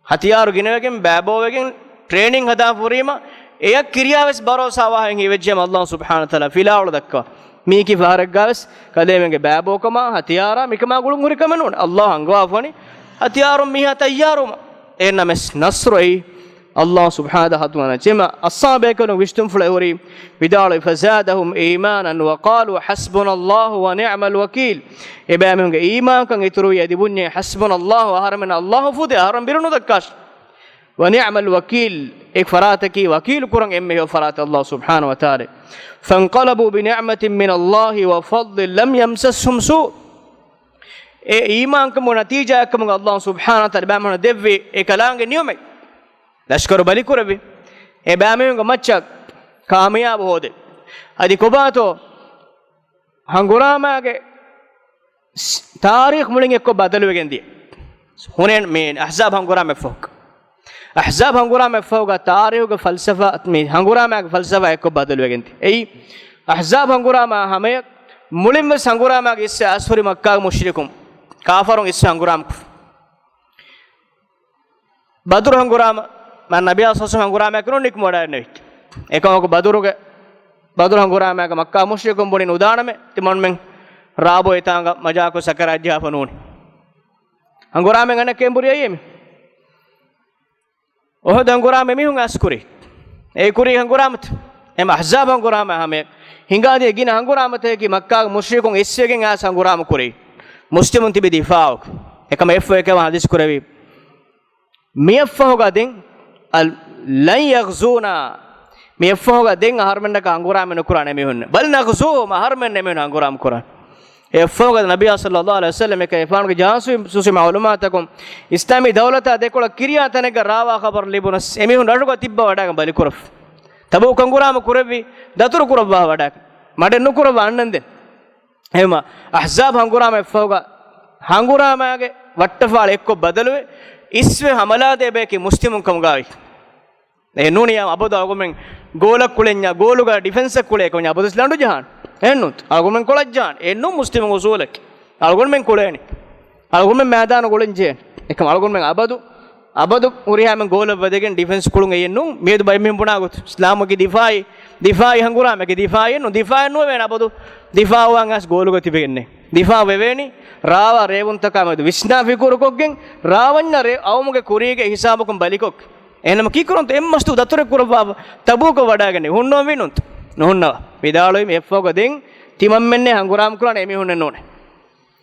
ހަތިޔާރު ގިނަވެގެން، ބައިބައިވެގެން، ޓްރޭނިން ހަދާފަ ހުރީމަ، އެޔަށް ކިރިޔާވެސް ބަރޯސާވާހެން ހީވެއްޖެމަ ﷲ ސުބްޙާނަހޫ ވަތަޢާލާ ފިލާވަޅު ދައްކަވާ. މީކީ ފަހަރެއްގާވެސް ކަލޭމެންގެ ބައިބައިވެރިކަމާ، ހަތިޔާރާ، މިކަމާ ގުޅުން ހުރި ކަމެއް ނޫން. ﷲ އަންގަވާފަވަނީ ހަތިޔާރުން މީހާ ތައްޔާރުވުމަށް. އެހެންނަމަވެސް ނަޞްރު އެއީ ﷲ ސުބްޙާނަހޫ ވަތަޢާލާ ހަތުމަނަ ޖެމަ އަޞްޙާބޭކަލުން ވިސްނުންފުޅެއް ހުރީ ވިދާޅުވި، فزادهم إيمانا وقالوا حسبنا الله ونعم الوكيل. އެބައިމީހުންގެ އީމާންކަން އިތުރުވި އަދި ބުންޏޭ، حسبنا الله، އަހަރެމެން ﷲ ފުދޭ، އަހަރެން ބިރުނުދައްކާށި. ونعم الوكيل، އެ ފަރާތަކީ ވަކީލު ކުރަން އެންމެހި ފަރާތެއް ﷲ ސުބްޙާނަހޫ ވަތަޢާލާ. فانقلبوا بنعمة من الله وفضل لم يمسسهم سوء. އެ އީމާންކަމުގެ ނަތީޖާއެއްކަމުގަ ﷲ ސުބްޙާނަހޫ ވަތަޢާލާ ބައިމީހުންނަށް ދެއްވި އެކަލާނގެ ނިޢުމަތް. ލަޝްކަރު ބަލިކުރެއްވި. އެ ބައިމީހުންގެ މައްޗަށް ކާމިޔާބު ހޯދެ. އަދި ކޮބާތޯ ހަނގުރާމާގެ ސް-، ތާރީޚް މުޅިން އެއްކޮށް ބަދަލުވެގެން ދިޔަ. ހުނޭން މި އަޙްޒާބް ހަނގުރާމަ އެއްފަހުގަ. އަޙްޒާބް ހަނގުރާމަ އެއްފަހުގަ ތާރީޚުގެ ފަލްސަފާ، މި ހަނގުރާމާގެ ފަލްސަފާ އެއްކޮށް ބަދަލުވެގެން ދިޔަ. އެއީ އަޙްޒާބް ހަނގުރާމަ ހަމަޔަށް މުޅިންވެސް ހަނގުރާމާގެ އިސްވެ އަސްހުރި މައްކާގެ މުޝްރިކުން. ކާފަރުން އިސްވެ ހަނގުރާމަ ކު-، ބަދުރު ހަނގުރާމަ، މާ ނަބިއްޔާ ޞައްލައްލާހު ޢަލައިހި ވަސައްލަމަ ހަނގުރާމައެއް ނުނިކުމެވަޑައިގަންނެވި. އެކަމަކު ބަދުރުގެ، ބަދުރު ހަނގުރާމައިގެ މައްކާ މުޝްރިކުން ބުނި ނުދާނަމޭ، ތިމަންމެން ރާބޯ އެތާނގަ މަޖާކޮށް ސަކަރާތް ޖަހާފަ ނޫނީ. ހަނގުރާމައިން އަނެއްކައެއް ބުރި އައީ މި. އުޙުދު ހަނގުރާމަ މީހުން އަސްކުރީ. އެ ކުރީ ހަނގުރާމަތައް. އެމަ އަޙްޒާބް ހަނގުރާމަ ހަމަޔަށް ހިނގާދިޔަ ގިނަ ހަނގުރާމަތަކަކީ މައްކާގެ މުޝްރިކުން އިސްވެގެން އައިސް ހަނގުރާމަ ކުރީ. މުސްލިމުން ތިބި ދިފާޢު. އެކަމަ އެއްފަހު އެކަމަ ޙަދީޘް ކުރެވި. މިއަށްފަހުގަ ދެން، އަލް-، لن يغزونا، މިއަށްފަހުގަ ދެން އަހަރުމެންނަކަށް ހަނގުރާމަ ނުކުރާނެ މީހުން. بل نغزوهم، އަހަރުމެން އެމީހުން ހަނގުރާމަ ކުރާނެ. އެއަށްފަހުގަ ނަބިއްޔާ ޞައްލައްލާހު ޢަލައިހި ވަސައްލަމަ އެކަލޭގެފާނުގެ ޖާސޫސުން މަޢުލޫމާތަކުން އިސްލާމީ ދައުލަތާ ދެކޮޅަށް ކިރިޔާ ތަނެއްގަ ރާވާ ޚަބަރު ލިބުނަސް އެމީހުން ރަށުގަ ތިއްބަވަޑައިގެން ބަލިކުރަފަ. ތަބޫކު ހަނގުރާމަ ކުރެއްވި ދަތުރު ކުރައްވާ ވަޑައިގެން. މަޑެއް ނުކުރައްވާ އަންނަންދެން. އެހެންމަ އަޙްޒާބް ހަނގުރާމަ އެއްފަހުގަ ހަނގުރާމައިގެ ވައްޓަފާޅި އެއްކޮށް ބަދަލުވެ، އިސްވެ ހަމަލާދޭ ބަޔަކީ މުސްލިމުން ކަމުގައި. އެ ނޫނިޔާ އަބަދު އަޅުގަނޑުމެން ގޯލަށް ކުޅެންޏާ، ގޯލުގަ ޑިފެންސަށް ކުޅޭ ކޮންޏާ އަބަދުވެސް ލަނޑު ޖަހާނެ. އެހެންނޫން. އަޅުގަނޑުމެން ކޮޅަށް ޖަހާނެ. އެހެންނޫން މުސްލިމު އުސޫލަކީ. އަޅުގަނޑުމެން ކުޅޭނެ. އަޅުގަނޑުމެން މައިދާނު ގުޅެން ޖެހޭނެ. އެކަމް އަޅުގަނޑުމެން އަބަދު، އަބަދު ހުރިހާމެން ގޯލަށް ވަދެގެން ޑިފެންސް ކުޅުން އެއެއްނޫން. މިއަދު ބައެއް މީހުން ބުނާ ގޮތު. އިސްލާމުގެ ދިފާޢީ ދިފާއީ ހަނގުރާމައެކޭ. ދިފާއީއެއްނު، ދިފާއެއް ނުވެވޭނެ އަބަދު. ދިފާއުވާން އައިސް ގޯލުގަ ތިބެގެންނޭ. ދިފާއު ވެވޭނީ ރާވާ ރޭވުންތަކާ މެދު ވިސްނާ ފިކުރުކޮށްގެން، ރާވަންޏާ ރޭ އައުމުގެ ކުރީގެ ހިސާބަކުން ބަލިކޮށް. އެހެންނަމަ ކީކުރަންތޯ އެއްމަސްތު ދަތުރެއް ކުރައްވާ ތަބޫކަށް ވަޑައިގެންނެވި؟ ހުންނަވަންވީ ނޫންތަ؟ ނުހުންނަވާ. ވިދާޅުވީމަ އެއަށްފަހުގަ ދެން ތިމަންމެންނޭ ހަނގުރާމަ ކުރާނެ އެމީހުންނެއް ނޫނޭ.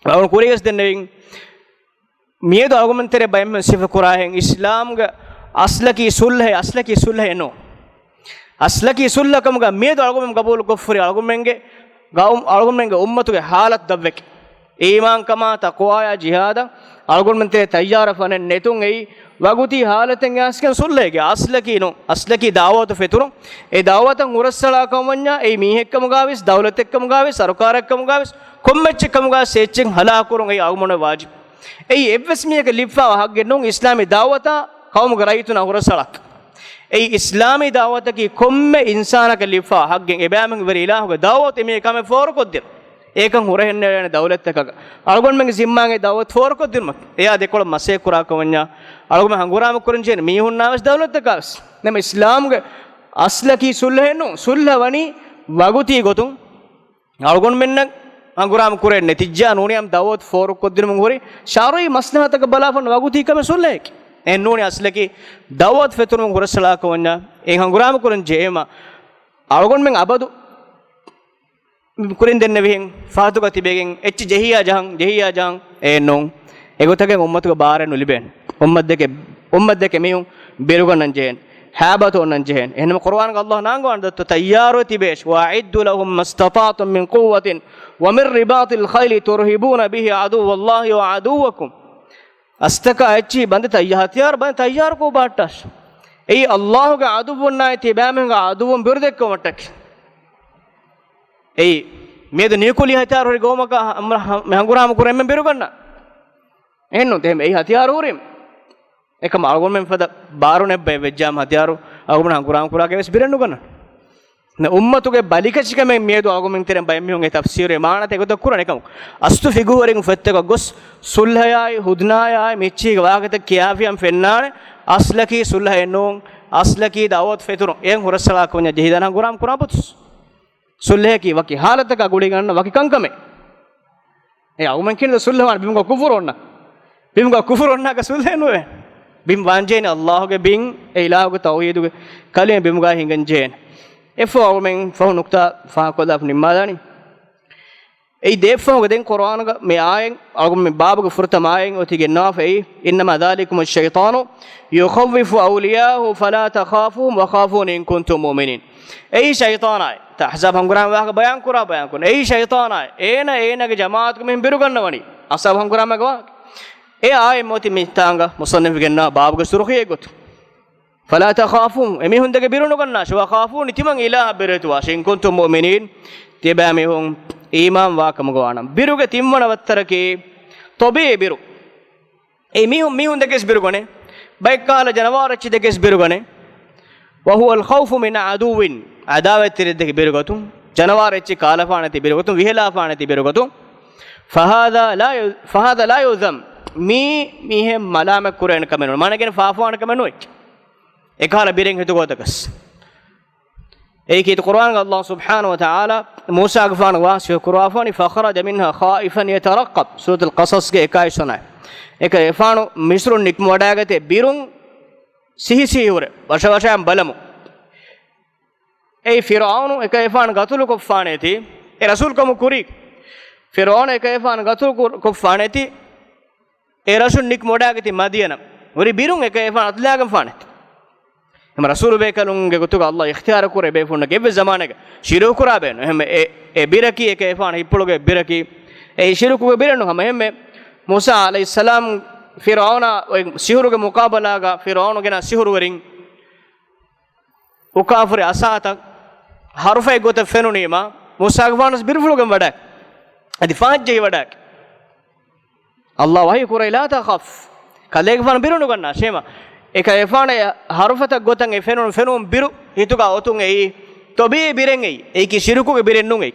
އަޅުގަނޑު ކުރީގަސް ދެންނެވިން. މިއަދު އަޅުގަނޑުމެން ތެރޭ ބައެއް މީހުން ސިފަ ކުރާހެން އިސްލާމްގެ އަސްލަކީ ސުލްހެއް، އަސްލަކީ ސުލްހެއް ނޫން. އަސްލަކީ ސުލްހަ ކަމުގަ މިއަދު އަޅުގަނޑުމެން ގަބޫލު ކޮށްފަ ހުރި އަޅުގަނޑުމެންގެ ގައުމް، އަޅުގަނޑުމެންގެ އުއްމަތުގެ ހާލަތު ދަށްވެކި. އީމާންކަމާ، ތަޤްވާޔާ، ޖިހާދަށް އަޅުގަނޑުމެން ތެރޭ ތައްޔާރަށް ފަނެއް ނެތުން އެއީ ވަގުތީ ހާލަތެއް އައިސްގެން ސުލްހައިގެ އަސްލަކީ ނޫން. އަސްލަކީ ދަޢުވަތު ފެތުރުން. އެ ދަޢުވަތަށް ހުރަސްއަޅާ ކަމަށްވަންޏާ އެއީ މީހެއްކަމުގަވެސް، ދައުލަތެއްކަމުގަވެސް، ސަރުކާރެއްކަމުގަވެސް، ކޮންމެއްޗެއްކަމުގަވެސް އެއްޗެއް ހަލާކުކުރުން އެއީ އަޅުގަނޑުމެން ވާޖިބު. އެއީ އެއްވެސް މީހަކަށް ލިބިފައިވާ ހައްގެއް ނޫން އިސްލާމީ ދަޢުވަތާ ޤައުމުގެ ރައްޔިތުންނާ ހުރަސްއަޅާކަށް. އެއީ އިސްލާމީ ދަޢުވަތަކީ ކޮންމެ އިންސާނަކަށް ލިބިފައިވާ ހައްގެއް. އެބައިމީހުން ވެރި އިލާހުގެ ދަޢުވަތު އެމީހަކަށް ކަމެއް ފޯރުކޮށްދިނުން. އެކަން ހުރެހެއް ނެރެނެ ދައުލަތްތަކަކަށް. އަޅުގަނޑުމެންގެ ޒިންމާއިން އެ ދަޢުވަތު ފޯރުކޮށްދިނުމަށް އެއާ ދެކޮޅަށް މަސައްކަތް ކުރާ ކަމަށްވަންޏާ، އަޅުގަނޑުމެން ހަނގުރާމަ ކުރަން ޖެހޭނެ މީހުންނާވެސް ދައުލަތްތަކާވެސް. ނަމަ އިސްލާމްގެ އަސްލަކީ ސުލްހެއް ނޫން. ސުލްހަ ވަނީ ވަގުތީ ގޮތުން. އަޅުގަނޑުމެންނަށް ހަނގުރާމަ ކުރެވޭނެ ނެތިއްޖާ ނޫނީ އަމް ދައުވަތު ފޯރުކޮށްދިނުމުން ހުރި ޝަރުޢީ މަސްލަހަތަކަށް ބަލާފަން ވަގުތީ ކަމެއް ސުލްހައެކޭ. އެހެން ނޫނީ އަސްލަކީ ދައުވަތު ފެތުރުމުން ހުރަސްއަޅާކަށް ވަންޏާ އެ ހަނގުރާމަ ކުރަން ޖެހޭމަ އަޅުގަނޑުމެން އަބަދު ކުރިން ދެންނެވިހެން ފަހަތުގަ ތިބެގެން އެއްޗެއް ޖެހިޔާ ޖަހަން، ޖެހިޔާ ޖަހަން އެއްނޫން. އެގޮތަކަށް އުއްމަތުގެ ބާރެއް ނުލިބޭނެ. އުއްމަތްދެކެ، އުއްމަތްދެކެ މީހުން ބިރުގަންނަން ޖެހޭނެ. ހައިބަތު އޮންނަން ޖެހޭނެ. އެހެންނަމަ ޤުރުއާންގަ ﷲ ނާންގަވާން ދައްތަ ތައްޔާރުވެ ތިބޭށި. "وَأَعِدُّوا لَهُم مَّا اسْتَطَعْتُم مِّن قُوَّةٍ وَمِن رِّبَاطِ الْخَيْلِ تُرْهِبُونَ بِهِ عَدُوَّ اللَّهِ وَعَدُوَّكُمْ." އަސްތަކާ އެއްޗިހި ބަނދެތަ ހަތިޔާރު، ބަނދެ ތައްޔާރުކޮށް ބަހައްޓާށި. އެއީ ﷲގެ ޢަދުއްވުންނާއި ތިބާމީހުންގެ ޢަދުއްވުން ބިރުދެއްކުމަށްޓަކައި. އެއީ މިއަދު ނިއުކުލިއާ ހަތިޔާރު ހުރި ގައުމަކަށް ހަ-، ހަ-، ހަ-، މި ހަނގުރާމަ ކުރަން އެންމެން ބިރުގަންނަ. އެހެންނު ދެހެމެ އެއީ ހަތިޔާރު ހުރީމަ. އެކަމަ އަޅުގަނޑުމެން ފަދަ ބާރު ނެއްބަ އެއްވެއްޖާމަ ހަތިޔާރު އަޅުގަނޑު ހަނގުރާމަ ކުރާކަށް ވެސް ބިރެއް ނުގަންނަ. ނަ އުއްމަތުގެ ބަލިކަށިކަމެއް މިއަދު އަޅުގަނޑުމެން ތެރެއިން ބައެއް މީހުން އެ ތަފްސީރު އެ މާނަތައް އެގޮތަށް ކުރަން. އެކަމަކު އަސްލު ފިޤުހުވެރިން ފޮތްތަކަށް ގޮސް ސުލްހަޔާއި ހުދުނާޔާއި މިއެއްޗީގެ ވާހަކަތައް ކިޔާފިޔަން ފެންނާނެ. އަސްލަކީ ސުލްހައެއް ނޫން. އަސްލަކީ ދަޢުވަތު ފެތުރުން. އެހެން ހުރަސްއަޅާކަށް ވަންޏާ ޖެހިދާނެ ހަނގުރާމަ ކުރާ ބޮތުސް. ސުލްހަޔަކީ ވަކި ޙާލަތަކާ ގުޅިގަންނަ ވަކި ކަންކަމެއް. އެ އަޅުގަނޑުމެން ކިޔަނީ ސުލްހަ ވާނެ ބިމުގަ ކުފުރު އޮންނަ. ބިމުގަ ކުފުރު އޮންނާކަށް ސުލްހައެއް ނުވޭ. ބިން ވާންޖެހޭނެ ﷲގެ ބިން، އެ އިލާހުގެ ތައުޙީދުގެ ކަލިމަ ބިމުގައި ހިނގަންޖެހޭނެ. އެއަށްފަހު އަޅުގަނޑުމެން ފަހު ނުކްތާ ފާހަގަކޮށްލާފަ ނިންމާލާނީ. އެއީ ދެއަށްފަހުގަ ދެން ޤުރުއާނުގަ މި އާޔަތް، އަޅުގަނޑު މި ބާބުގެ ފުރަތަމަ އާޔަތް އޮތީ ގެންނަވާފައި، "إِنَّمَا ذَٰلِكُمُ الشَّيْطَانُ يُخَوِّفُ أَوْلِيَاءَهُ فَلَا تَخَافُوهُمْ وَخَافُونِ إِن كُنتُم مُّؤْمِنِينَ." އެއީ ޝައިޠާނާއި. ތަ އަޙްޒާބް ހަނގުރާމަ ވާހަކަ ބަޔާން ކުރާ، ބަޔާން ކުރާ. އެއީ ޝައިޠާނާއި. އޭނަ އޭނަގެ ޖަމާޢަތުގެ މީހުން ބިރުގަންނަވަނީ. އަޙްޒާބް ހަނގުރާމަގެ ވާހަކަ. އެ އާޔަތް އޮތީ މިތާނގަ މުޞައްނިފު ގެންނަވާ ބާބުގެ ސުރުޚީއެއް ގޮތުން. "فَلَا تَخَافُوهُمْ" އެމީހުން ދެކެ ބިރު ނުގަންނާށި. "وَخَافُونِ" ތިމަން އިލާހަށް ބިރުވެތިވާށި. "إِن كُنتُم مُّؤْمِنِينَ" ތިޔަބައިމީހުން އީމާން ވާ ކަމުގަ ވާނަމަ. ބިރުގެ ތިންވަނަ ވައްތަރަކީ ޠަބީޢީ ބިރު. އެ މީހުން، މީހުން ދެކެސް ބިރުގަނެ. ބައެއް ކަހަލަ ޖަނަވާރު އެއްޗިހި ދެކެސް ބިރުގަނެ. "وَهُوَ الْخَوْفُ مِنْ عَدُوٍّ" ޢަދާވަތްތެރި ދެކެ ބިރުގަތުން، ޖަނަވާރު އެއްޗިހި ކާލަފާނެތި ބިރުގަތުން، ވިހެލާފާނެތި ބިރުގަތުން. "فَهَذَا لَا ޔُ-، فَهَذَا لَا يُذَمُّ" މީ މީހެއް މަލާމަތް ކުރެވޭނެ ކަމެއް ނޫން. މާނަ ގެނެ ފާފަވާނެ ކަމެއް ނޫން. އެކަހަލަ ބިރެއް ހިތުގަ އޮތަކަސް. އެއީ ކީރިތި ޤުރުއާންގަ ﷲ ސުބްޙާނަހޫ ވަތަޢާލާ މޫސާގެފާނު ވާހަކަ ކުރައްވާފަވަނީ، "فَخَرَجَ مِنْهَا خَائِفًا يَتَرَقَّبُ" ސޫރަތުލް ޤަޞަޞްގެ އެކާވީސް ވަނަ އާޔަތް. އެކަލޭގެފާނު މިޞްރުން ނިކުމެވަޑައިގަތީ ބިރުން ސިހިސިހި ހުރެ ވަށަވަށައިން ބަލަމުން. އެއީ ފިރުޢައުނު އެކަލޭގެފާނު ގަތުލު ކޮށްފާނެތީ، އެ ރަސޫލުކަމު ކުރީ. ފިރުޢައުނު އެކަލޭގެފާނު ގަތުލު ކުރ-، ކޮށްފާނެތީ، އެ ރަށުން ނިކުމެވަޑައިގަތީ މަދިޔަނަށް. ހުރި ބިރުން އެކަލޭގެފާނު އަތުލާގެންފާނެތީ. އެހެން ރަސޫލު ބޭކަލުންގެ ގޮތުގަ ﷲ އިޚްތިޔާރު ކުރޭ ބޭފުޅުންނަށް އެއްވެސް ޒަމާނެއްގަ ޝިރުކު ކުރާ ބޭނު. އެހެން އެ، އެ ބިރަކީ އެކަލޭގެފާނު ހިތްޕުޅުގެ ބިރަކީ. އެ ޝިރުކުގެ ބިރެއް ނޫން. ހަމަ އެހެންމެ މޫސާ ޢަލައިހިއްސަލާމް ފިރުޢައުނާ އޮތް ސިހުރުގެ މުޤާބަލާގަ ފިރުޢައުނު ގެނަ ސިހުރުވެރިން އުކާފުރި އަސާތައް ހަރުފައެއް ގޮތަށް ފެނުނީމަ، މޫސާގެފާނު ވެސް ބިރުފުޅުގެން ވަޑައި، އަދި ފާއްޖެހި ވަޑައި. ﷲ ވަޙީ ކުރައި، "لَا تَخَفْ" ކަލޭގެފާނު ބިރު ނުގަންނާށޭމަ. އެކަލޭގެފާނަށް ހަރުފަތައް ގޮތަށް އެ ފެނުނު ފެނުން ބިރު ހިތުގަ އޮތުން އެއީ ޠަބީޢީ ބިރެއް އެއީ. އެއީކީ ޝިރުކުގެ ބިރެއް ނޫން އެއީ.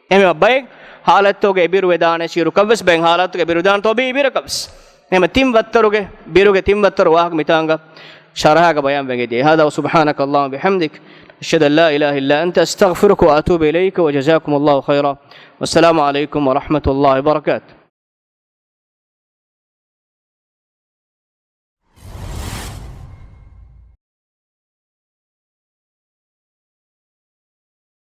އެހެންވީމަ ބައެއް ހާލަތުގަ އެ ބިރު ވެދާނެ ޝިރުކަށްވެސް، ބައެއް ހާލަތުގަ އެ ބިރު ދާނެ ޠަބީޢީ ބިރަކަށްވެސް. އެހެންވީމަ ތިން ވައްތަރުގެ ބިރުގެ ތިން ވައްތަރު ވާހަކަ މިތާނގަ ޝަރަޙައިގަ ބަޔާން ވެގެންދިޔަ. هذا وسبحانك اللهم وبحمدك. أشهد أن لا إله إلا أنت، أستغفرك وأتوب إليك، وجزاكم الله خيرا، والسلام عليكم ورحمة الله وبركاته.